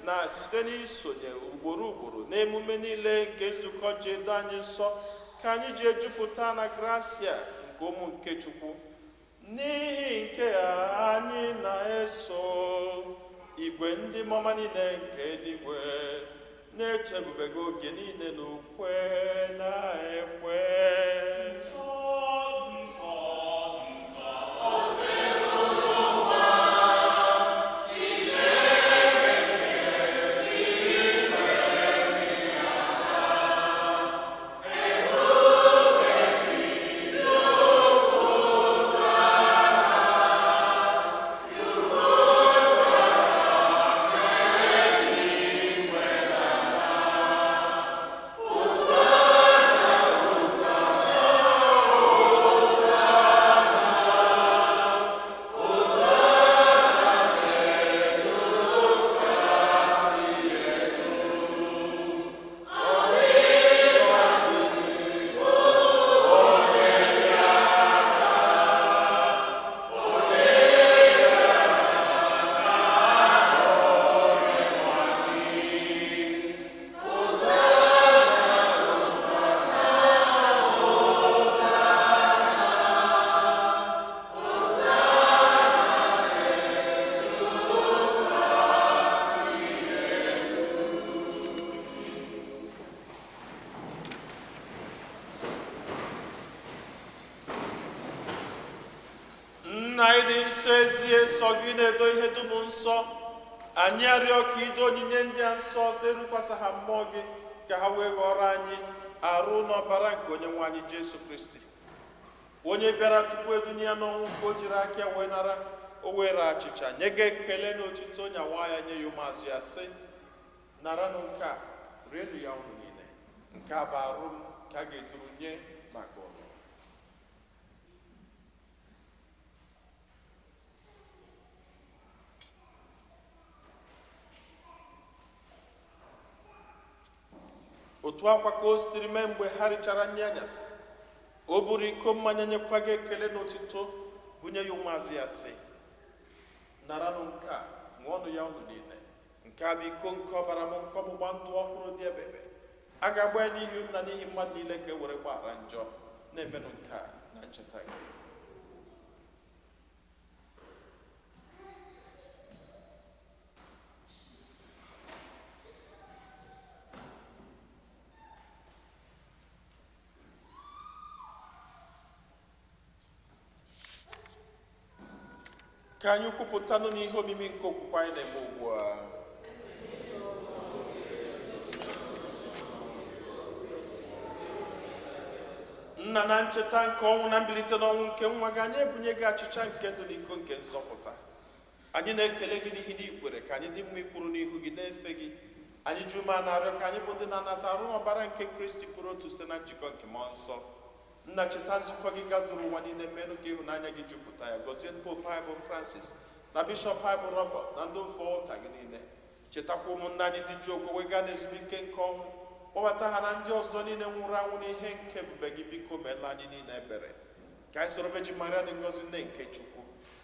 na site n'isonye ugboro ugboro n'emume niile nke nzukọ ji edo anyị nsọ, ka anyị ji ejupụta na grasia nke ụmụ nke Chukwu. N'ihi nke a anyị na-eso igwe ndị mmụọ niile nke eluigwe na-eto ebube gị oge niile n'ukwe na ekwe. Nna anyị dị nsọ, ezie sọ gị na-edo ihe dum nsọ. Anyị arịọ ka ido onyinye ndị a nsọ site rukwasa ha mmụọ gị, ka ha wee ghọrọ anyị arụ n'ọbara nke onye nwe anyị Jesu Kristi, onye bịara tupu edunye ya n'ọnwụ nke o jiri aka ya wee nara. O were achịcha, nye gị ekele na otito, nyawa ya, nye ya ụmụazụ ya, sị: "Naranụ nke a, rienụ ya unu niile. Nke a bụ arụ m ka a ga-eduru nye maka unu." Otu akwa ka o sitere mee mgbe ha richara nri anyasị, o buru iko mmanya, nyekwa gị ekele na otito, bunye ya ụmụazụ ya, sị: "Naranụ nke a, ṅụọnụ ya unu niile. Nke a bụ iko nke ọbara m nke ọgbụgba ndụ ọhụrụ dị ebebe. A ga-agba ya n'ihi unu na n'ihi mmadụ niile ka e were gbaghara njọ. Na-emenụ nke a na ncheta nke." Ka anyị kwupụtanụ n'ihe omimi nke okwukwe anyị na-eme ugbu a. Nna, na ncheta nke ọnwụ na mbilite n'ọnwụ nke nwa gị, anyị ebunye gị achịcha nke ndụ na iko nke nzọpụta. Anyị na-ekele gị n'ihi na i kwere ka anyị dị mma ikwuru n'ihu gị na-efe gị. Anyị ji ume na-arịọ ka anyị bụ ndị na-anata arụ ọbara nke Kristi kwuru otu site na njikọ nke Mmụọ Nsọ. Nna, cheta nzukọ gị gazuru ụwa niile, menụ ka ịhụnanya gị jupụta ya. Gọzie Pope anyị bụ Francis na Bishọp anyị bụ Robert na ndị ofe ụta gị niile. Chetakwa ụmụnna anyị ndị ji okwe wee gaa n'ezumike nke ọnwụ, kpọbata ha na ndị ọzọ niile nwụrụ anwụ n'ihe nke ebube gị. Biko meela anyị niile ebere, ka anyị soro Virgin Maria dị ngọzi, nne nke Chukwu,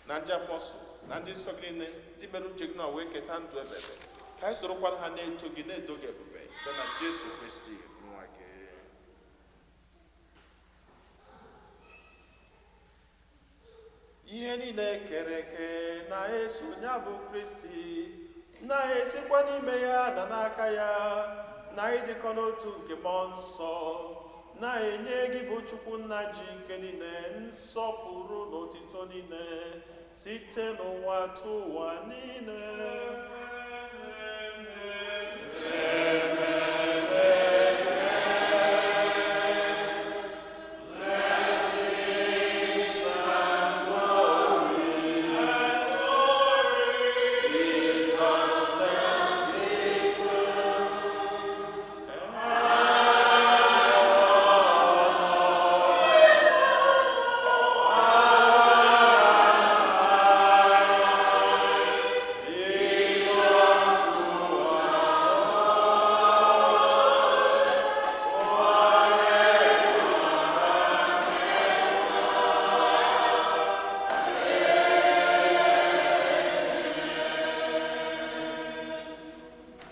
na ndị apọstụl na ndị nsọ gị niile ndị mere uche gị na wee keta ndụ ebebe, ka anyị sorokwana ha na-eto gị, na-edo gị ebube, site na Jesu Kristi nwa gị. Ihe niile kere eke na-eso ya bụ Kristi, na-esikwa n'ime ya na n'aka ya na ịdịkọ n'otu nke Mmụọ Nsọ, na-enye gị bụ Chukwu Nna ji ike niile nsọpụrụ na otito niile site n'ụwa tụ ụwa niile.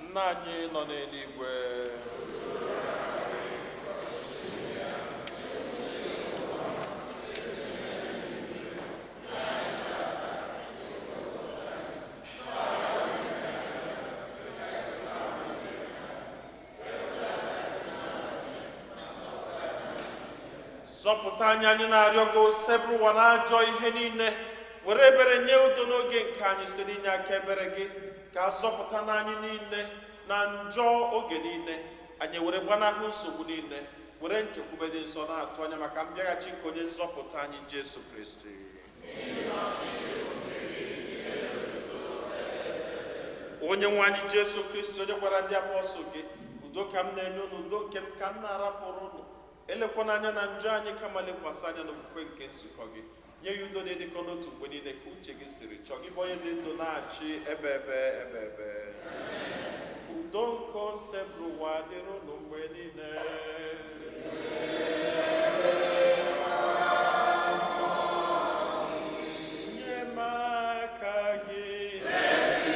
Nna anyị nọ n'eluigwe, zọpụta anyị, anyị na-arịọ gị, osebụrụ ụwa na ajọ ihe niile. Were ebere nye udo n'oge nke anyị. Site n'inye aka ebere gị, ka a zọpụta na anyị niile na njọ oge niile, anyị were gbanahụ nsogbu niile, were nchekwube dị nsọ na-atụ anya maka mbịaghachi nke onye nzọpụta anyị Jesu Kristi. Onye nwe anyị Jesu Kristi, onye gwara ndị apọstụl gị, "Udo ka m na-enye unu, udo nke m ka m na-arapụrụ unu," elekwana anya na njọ anyị, kama lekwasị anya n'okwukwe nke nzukọ gị, nye ya udo na-edịkọ n'otu mgbe niile ka uche gị siri chọọ, gị bụ onye dị ndụ na-achị ebe ebe ebe ebe. Udo nke osebụrụ ụwa dịrị unu mgbe niile. Nye m aka gị.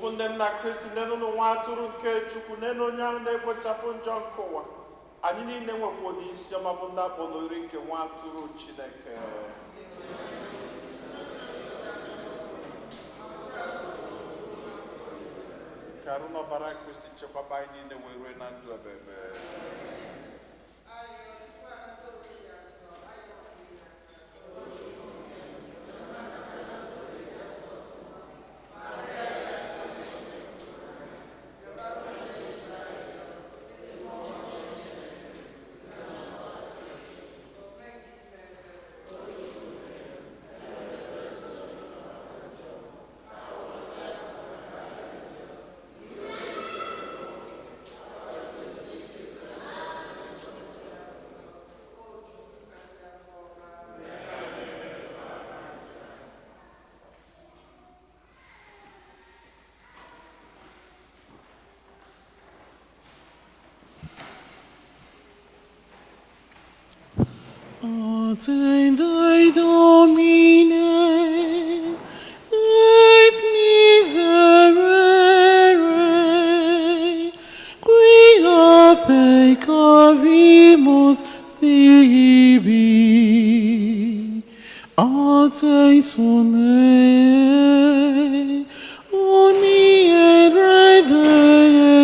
Ụmụnne m na Kristi, nenụnụ nwa atụrụ nke Chukwu, nenu onye ahụ na-ekpochapụ njọ nke ụwa. Anyị niile nwekwa n'isi ọma bụ ndị akpọ n'oriri nke nwa atụrụ Chineke. Ka arụ n'ọbara Kristi chekwaba anyị niile wee rue na ndụ ebebe. Attende Domine, et miserere, quia peccavimus tibi. A te sone, omni et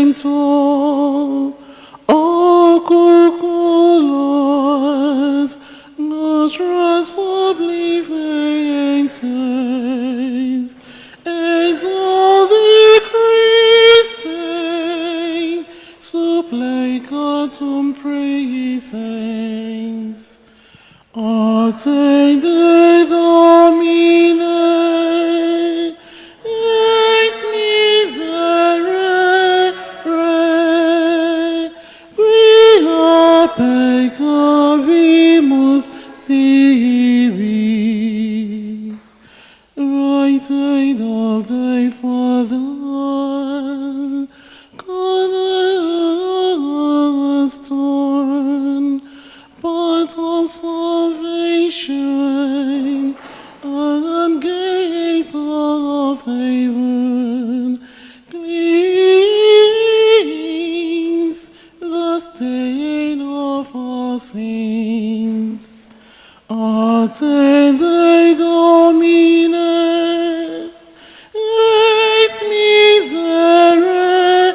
redemptor, oculos nostras oblivientes, exaudi Christe, supplicatum praesens. Attende Domine, et miserere, quia peccavimus tibi. Right hand of thy Father, cornerstone, path of salvation, and gate of heaven, cleanse the stain of our sins. Attende Domine, et miserere,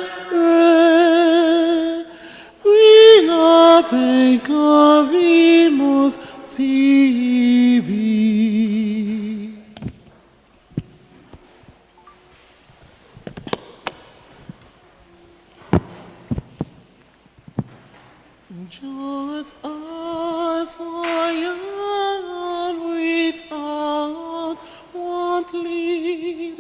quia peccavimus tibi. Just as I am without one plea,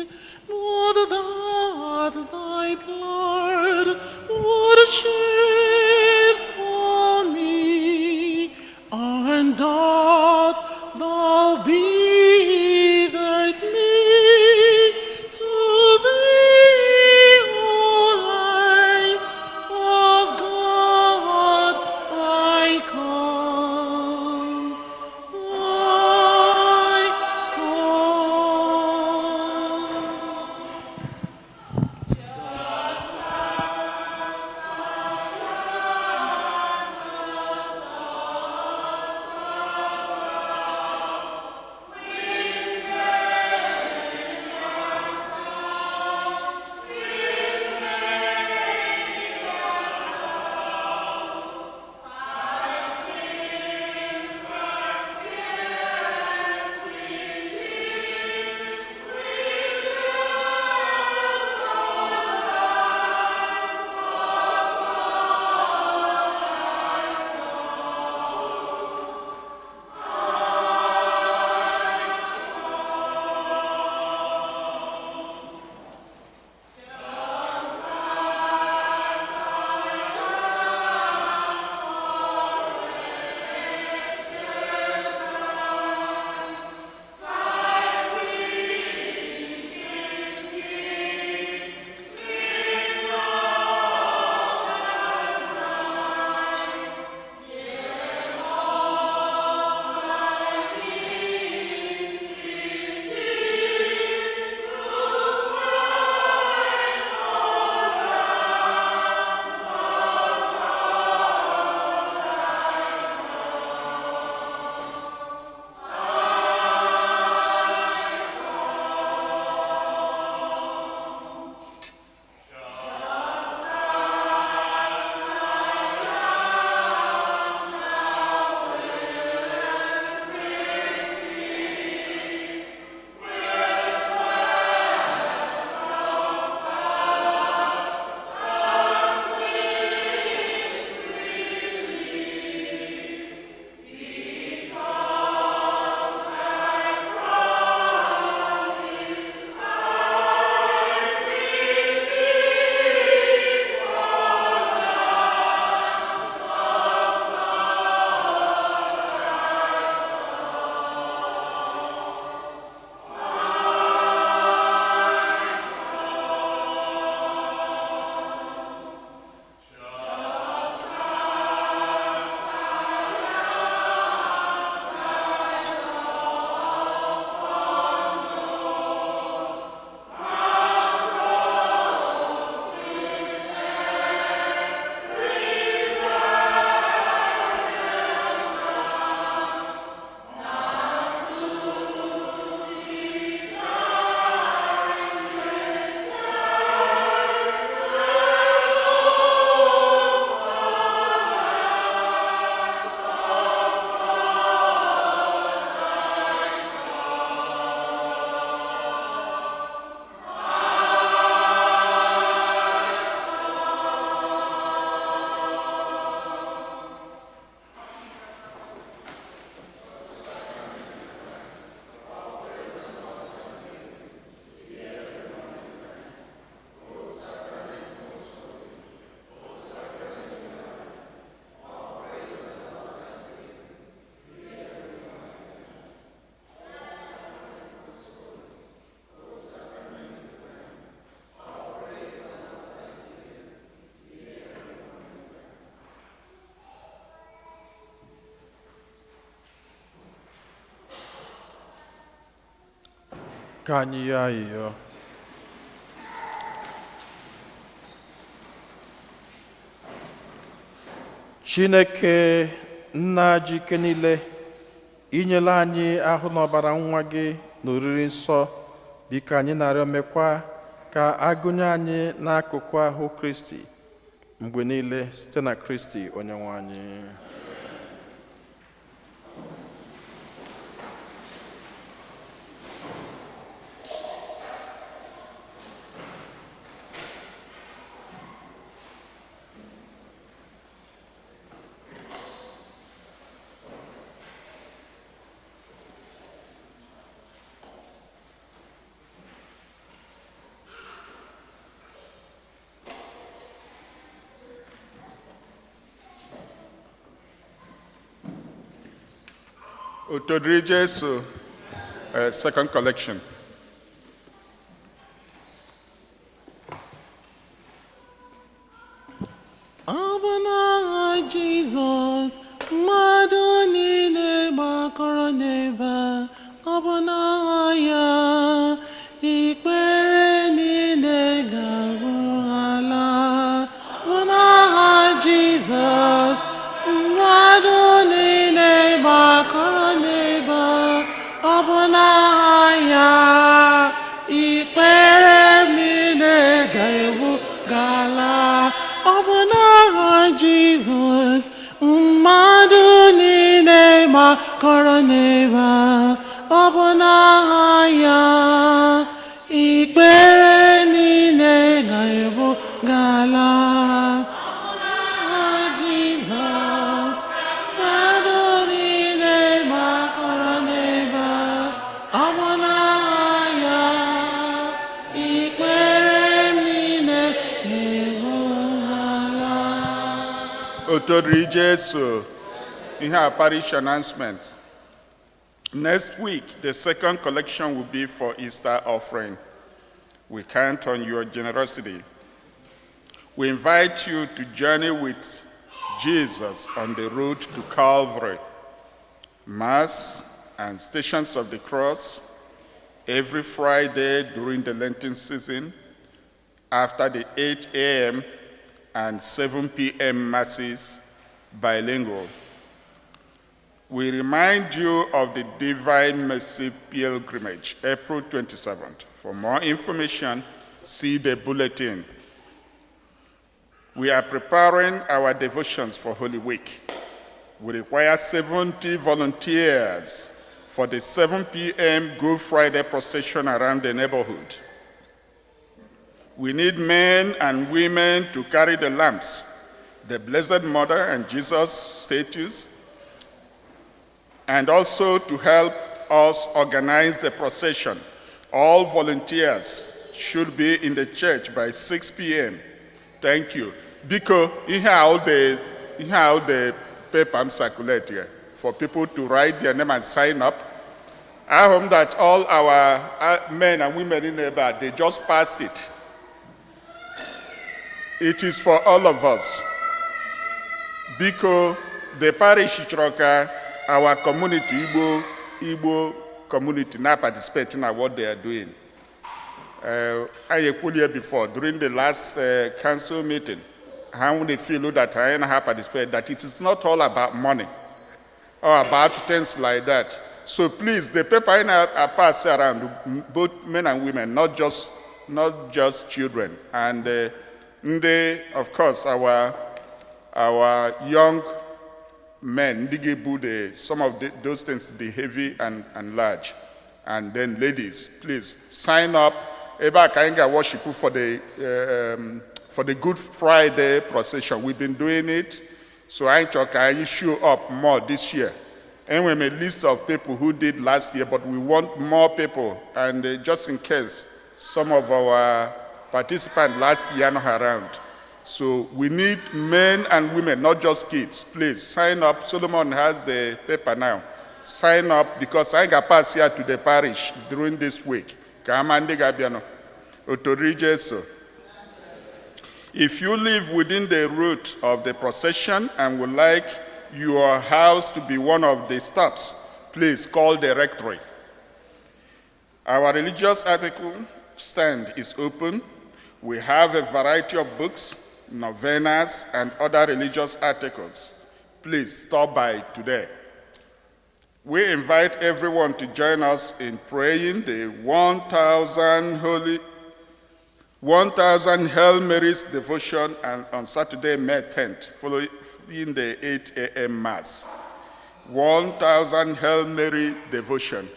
but that thy blood would shed for me, and that thou biddest me to thee, O Lamb of God, I come, I come. Just Ka anyị yọọ ayịyọ. Chineke nna ji ike niile, inyela anyị ahụ n'ọbara nwa gị na oriri nsọ. Biko, anyị na-arịọ, mekwa ka agụnye anyị n'akụkụ ahụ Kristi mgbe niile, site na Kristi onye nwe anyị. Otito dịrị Jesu, second collection. Ọ bụ n'aha Jizọs, mmadụ niile gbakọrọ n'ebe a. Ọ bụ n'aha ya, ikpere niile ga-abụ ala. Ọ bụ n'aha Jizọs, mmadụ niile gbakọrọ n'ebe a. Ọ bụ n'aha ya, ikpere niile ga-egbu gala. Ọ bụ n'aha Jizọs, mmadụ niile gbakọrọ n'ebe a. Ọ bụ n'aha ya, ikpere niile ga-egbu gala. N'aha Jizọs, mmadụ niile gbakọrọ n'ebe a. Ọ bụ n'aha ya, ikpere niile ga-egbu gala. Otito dịrị Jesu, ihe a parish announcement. Next week, the second collection will be for Easter offering. We count on your generosity. We invite you to journey with Jesus on the road to Calvary. Mass and Stations of the Cross every Friday during the Lenten season after the 8 a.m. and 7 p.m. Masses, bilingual. We remind you of the Divine Mercy Pilgrimage, April 27th. For more information, see the bulletin. We are preparing our devotions for Holy Week. We require 70 volunteers for the 7 p.m. Good Friday procession around the neighborhood. We need men and women to carry the lamps, the Blessed Mother and Jesus statues, and also to help us organize the procession. All volunteers should be in the church by 6 p.m. Thank you. Biko, ihe a the paper m circulate here for people to write their name and sign up. I hope that all our men and women in Eba, they just passed it. It is for all of us. Biko, the parish chọrọ ka our community, Igbo community, now participate in what they are doing. I ekwuli here before, during the last council meeting, how they feel that I have participate, that it is not all about money or about things like that. So please, the paper I pass around, both men and women, not just children. And they, of course, our young men, ndị ga-ebu some of those things, the heavy and large. And then ladies, please sign up. Ebe a ka anyị ga-worship for the Good Friday procession. We've been doing it, so anyị chọrọ ka anyị show up more this year. Enwere m a list of people who did last year, but we want more people. And just in case some of our participants last year not around. So we need men and women, not just kids. Please sign up. Solomon has the paper now. Sign up because I got pass here to the parish during this week. Ka ama ndị ga-abịanụ. Otito dịrị Jesu. If you live within the route of the procession and would like your house to be one of the stops, please call the rectory. Our religious article stand is open. We have a variety of books, novenas, and other religious articles. Please stop by today. We invite everyone to join us in praying the 1,000 Hail Marys devotion and on Saturday, May 10th, following the 8 a.m. Mass. 1,000 Hail Mary devotion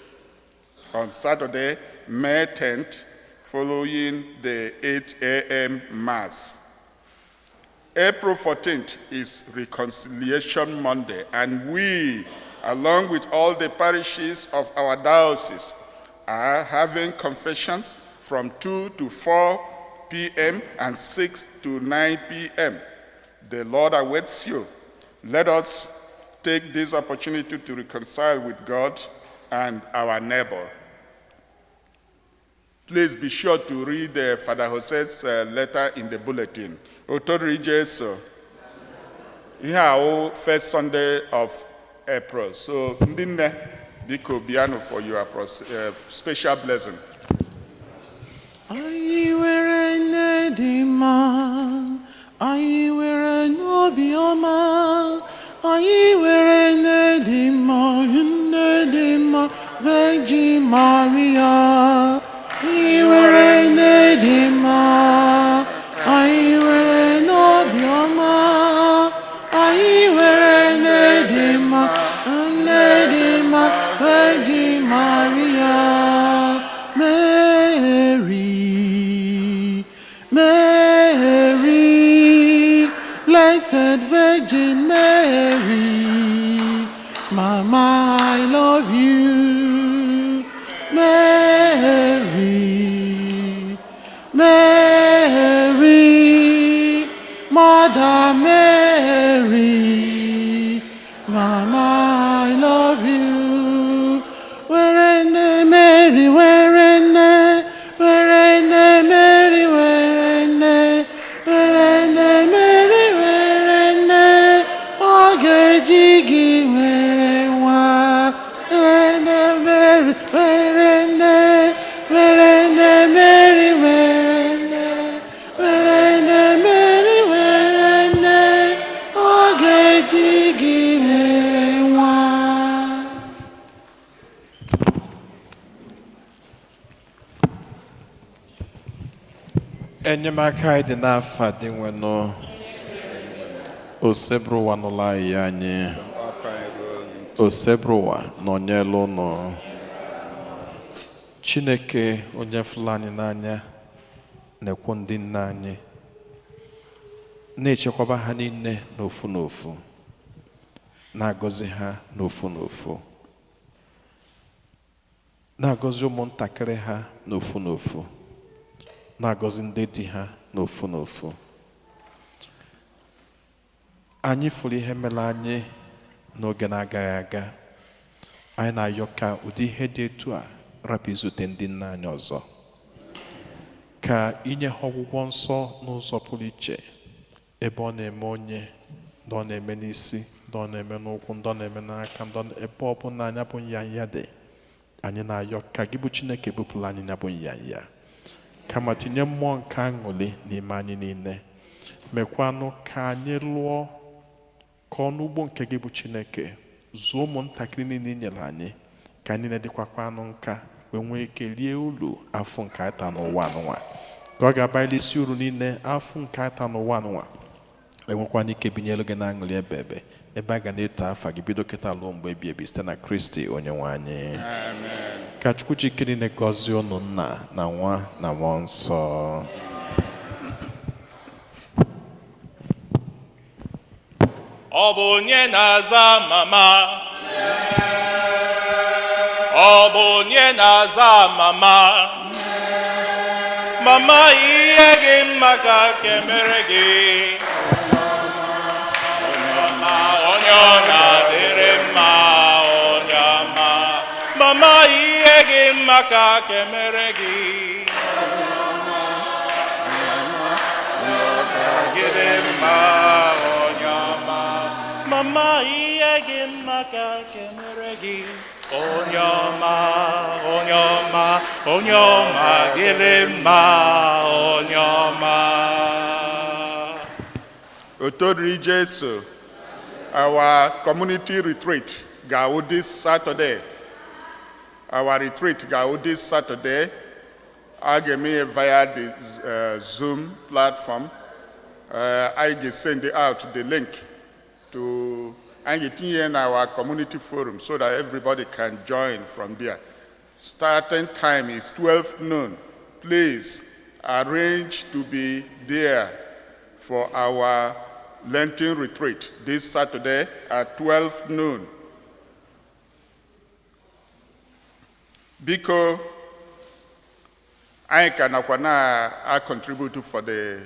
on Saturday, May 10th, following the 8 a.m. Mass. April 14th is Reconciliation Monday, and we, along with all the parishes of our diocese, are having confessions from 2 to 4 p.m. and 6 to 9 p.m. The Lord awaits you. Let us take this opportunity to reconcile with God and our neighbor. Please be sure to read Father Jose's letter in the bulletin. Otori Jesu. Ihe a wụ first Sunday of April. So, ndị nne, biko bịanụ for your special blessing. Anyị nwere nne dị mma, anyị nwere n'obiọma, anyị nwere nne dị mma, nne dị mma, Virgin Maria. Anyị nwere nne dị mma, anyị nwere n'obiọma, anyị nwere nne dị mma, nne dị mma, Virgin Maria. Mary, Mary, Blessed Virgin Mary, Mama, I love you. Mary, Mary, Mother Mary, Mama, I love you. Were nne Mary, were nne, were nne Mary, were nne, were nne Mary, were nne, ọ ga-eji gị were nwa. Were nne Mary, were nne, were nne Mary, were nne, were nne Mary, were nne, ọ ga-eji gị were nwa. Enyemaka anyị dị n'afa Dinwenụ. Osebụrụwa n'ụlọ anyị anyị. Osebụrụwa nọnyelu ụnụ. Chineke onye fụrụ anyị n'anya na-ekwu ndị nna anyị na-echekwaba ha niile n'ofu n'ofu, na-agọzi ha n'ofu n'ofu, na-agọzi ụmụntakịrị ha n'ofu n'ofu, na-agọzi ndị di ha n'ofu n'ofu. Anyị fụrụ ihe mere anyị n'oge na-agaghị aga. Anyị na-ayọ ka ụdị ihe dị etu a rapụ izute ndị nna anyị ọzọ, ka inye ha ọgwụgwọ nsọ n'ụzọ pụrụ iche, ebe ọ na-eme onye ndị ọ na-eme n'isi, ndị ọ na-eme n'ụkwụ, ndị ọ na-eme n'aka, ndị ebe ọ bụla anya bụ nyanya dị. Anyị na-ayọ ka gị bụ Chineke bupụrụ anyị ya bụ nyanya, kama tinye mmụọ nke aṅụrị n'ime anyị niile, mekwanụ ka anyị lụọ ka ọnụ ugbo nke gị bụ Chineke zụọ ụmụntakịrị niile i nyere anyị, ka anyị niile dịkwakwanụ nka wee nwee ike rie uru afọ nke anyị taa n'ụwa anụnwa, ka ọ ga-abalị isi uru niile afọ nke anyị taa n'ụwa anụnwa, enwekwana ike binyelu gị na aṅụrị ebe ebe ebe a ga na-eto afa gị bido kịta lụọ mgbe ebi ebi, site na Kristi onye nwe anyị. Ka Chukwu ji ike niile gọzie unu, Nna na Nwa na Mmụọ Nsọ. Ọ bụ onye na-aza mama? Ọ bụ onye na-aza mama? Mama, ihe gị mma ka kemere gị. Mama, onye ọ na-adịrị mma, onye ọma. Mama, ihe gị mma ka kemere gị. Gịnị mma, onye ọma. Mama, ihe gị mma ka kemere gị. Onye ọma, onye ọma, onye ọma dịrị mma, onye ọma. Otito dịrị Jesu, our community retreat ga-awụ this Saturday. Our retreat ga-awụ this Saturday. A ga-eme ya via the Zoom platform. I ga-send out the link to anyị ga-etinye ya na our community forum so that everybody can join from there. Starting time is 12 noon. Please arrange to be there for our Lenten retreat this Saturday at 12 noon. Biko, anyị ka nakwa na contribute for the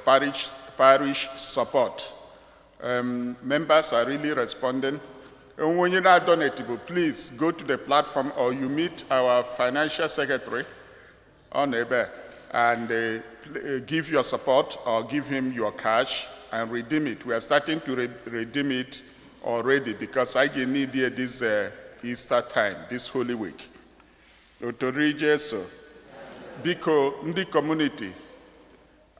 parish support. Members are really responding. And when you're not donatable, please go to the platform or you meet our financial secretary on ebe and give your support or give him your cash and redeem it. We are starting to redeem it already because I need it this Easter time, this Holy Week. Otito dịrị Jesu. Biko, ndị community,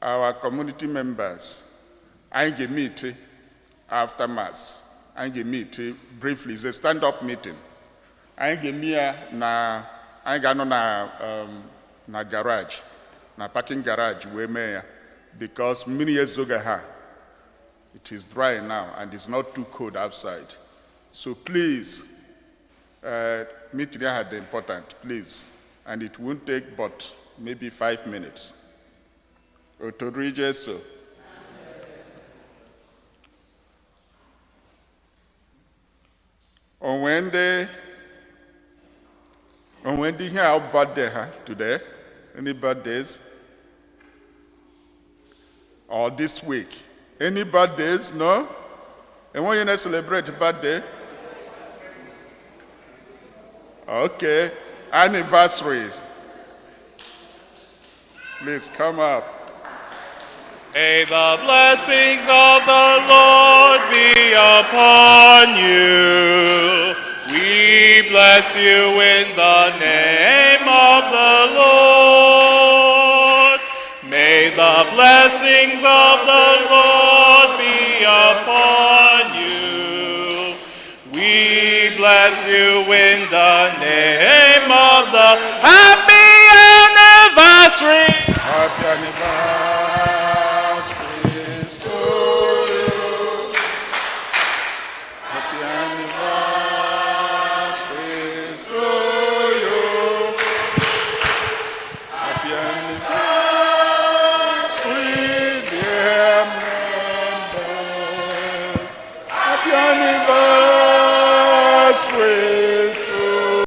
our community members, anyị ga-meet after Mass. Anyị ga-meet briefly. It's a stand-up meeting. Anyị ga-eme ya na anyị ga-anọ na garage, na parking garage wee mee ya because mmiri ezoghị ha. It is dry now and it's not too cold outside. So please, meeting ahụ dị important, please. And it won't take but maybe 5 minutes. Otito dịrị Jesu. Onwe ndị ihe a birthday ha today? Any birthdays? Or this week? Any birthdays? No? Enwe onye na-celebrate birthday? Okay. Anniversaries. Please come up. May the blessings of the Lord be upon you. We bless you in the name of the Lord. May the blessings of the Lord be upon you. We bless you in the name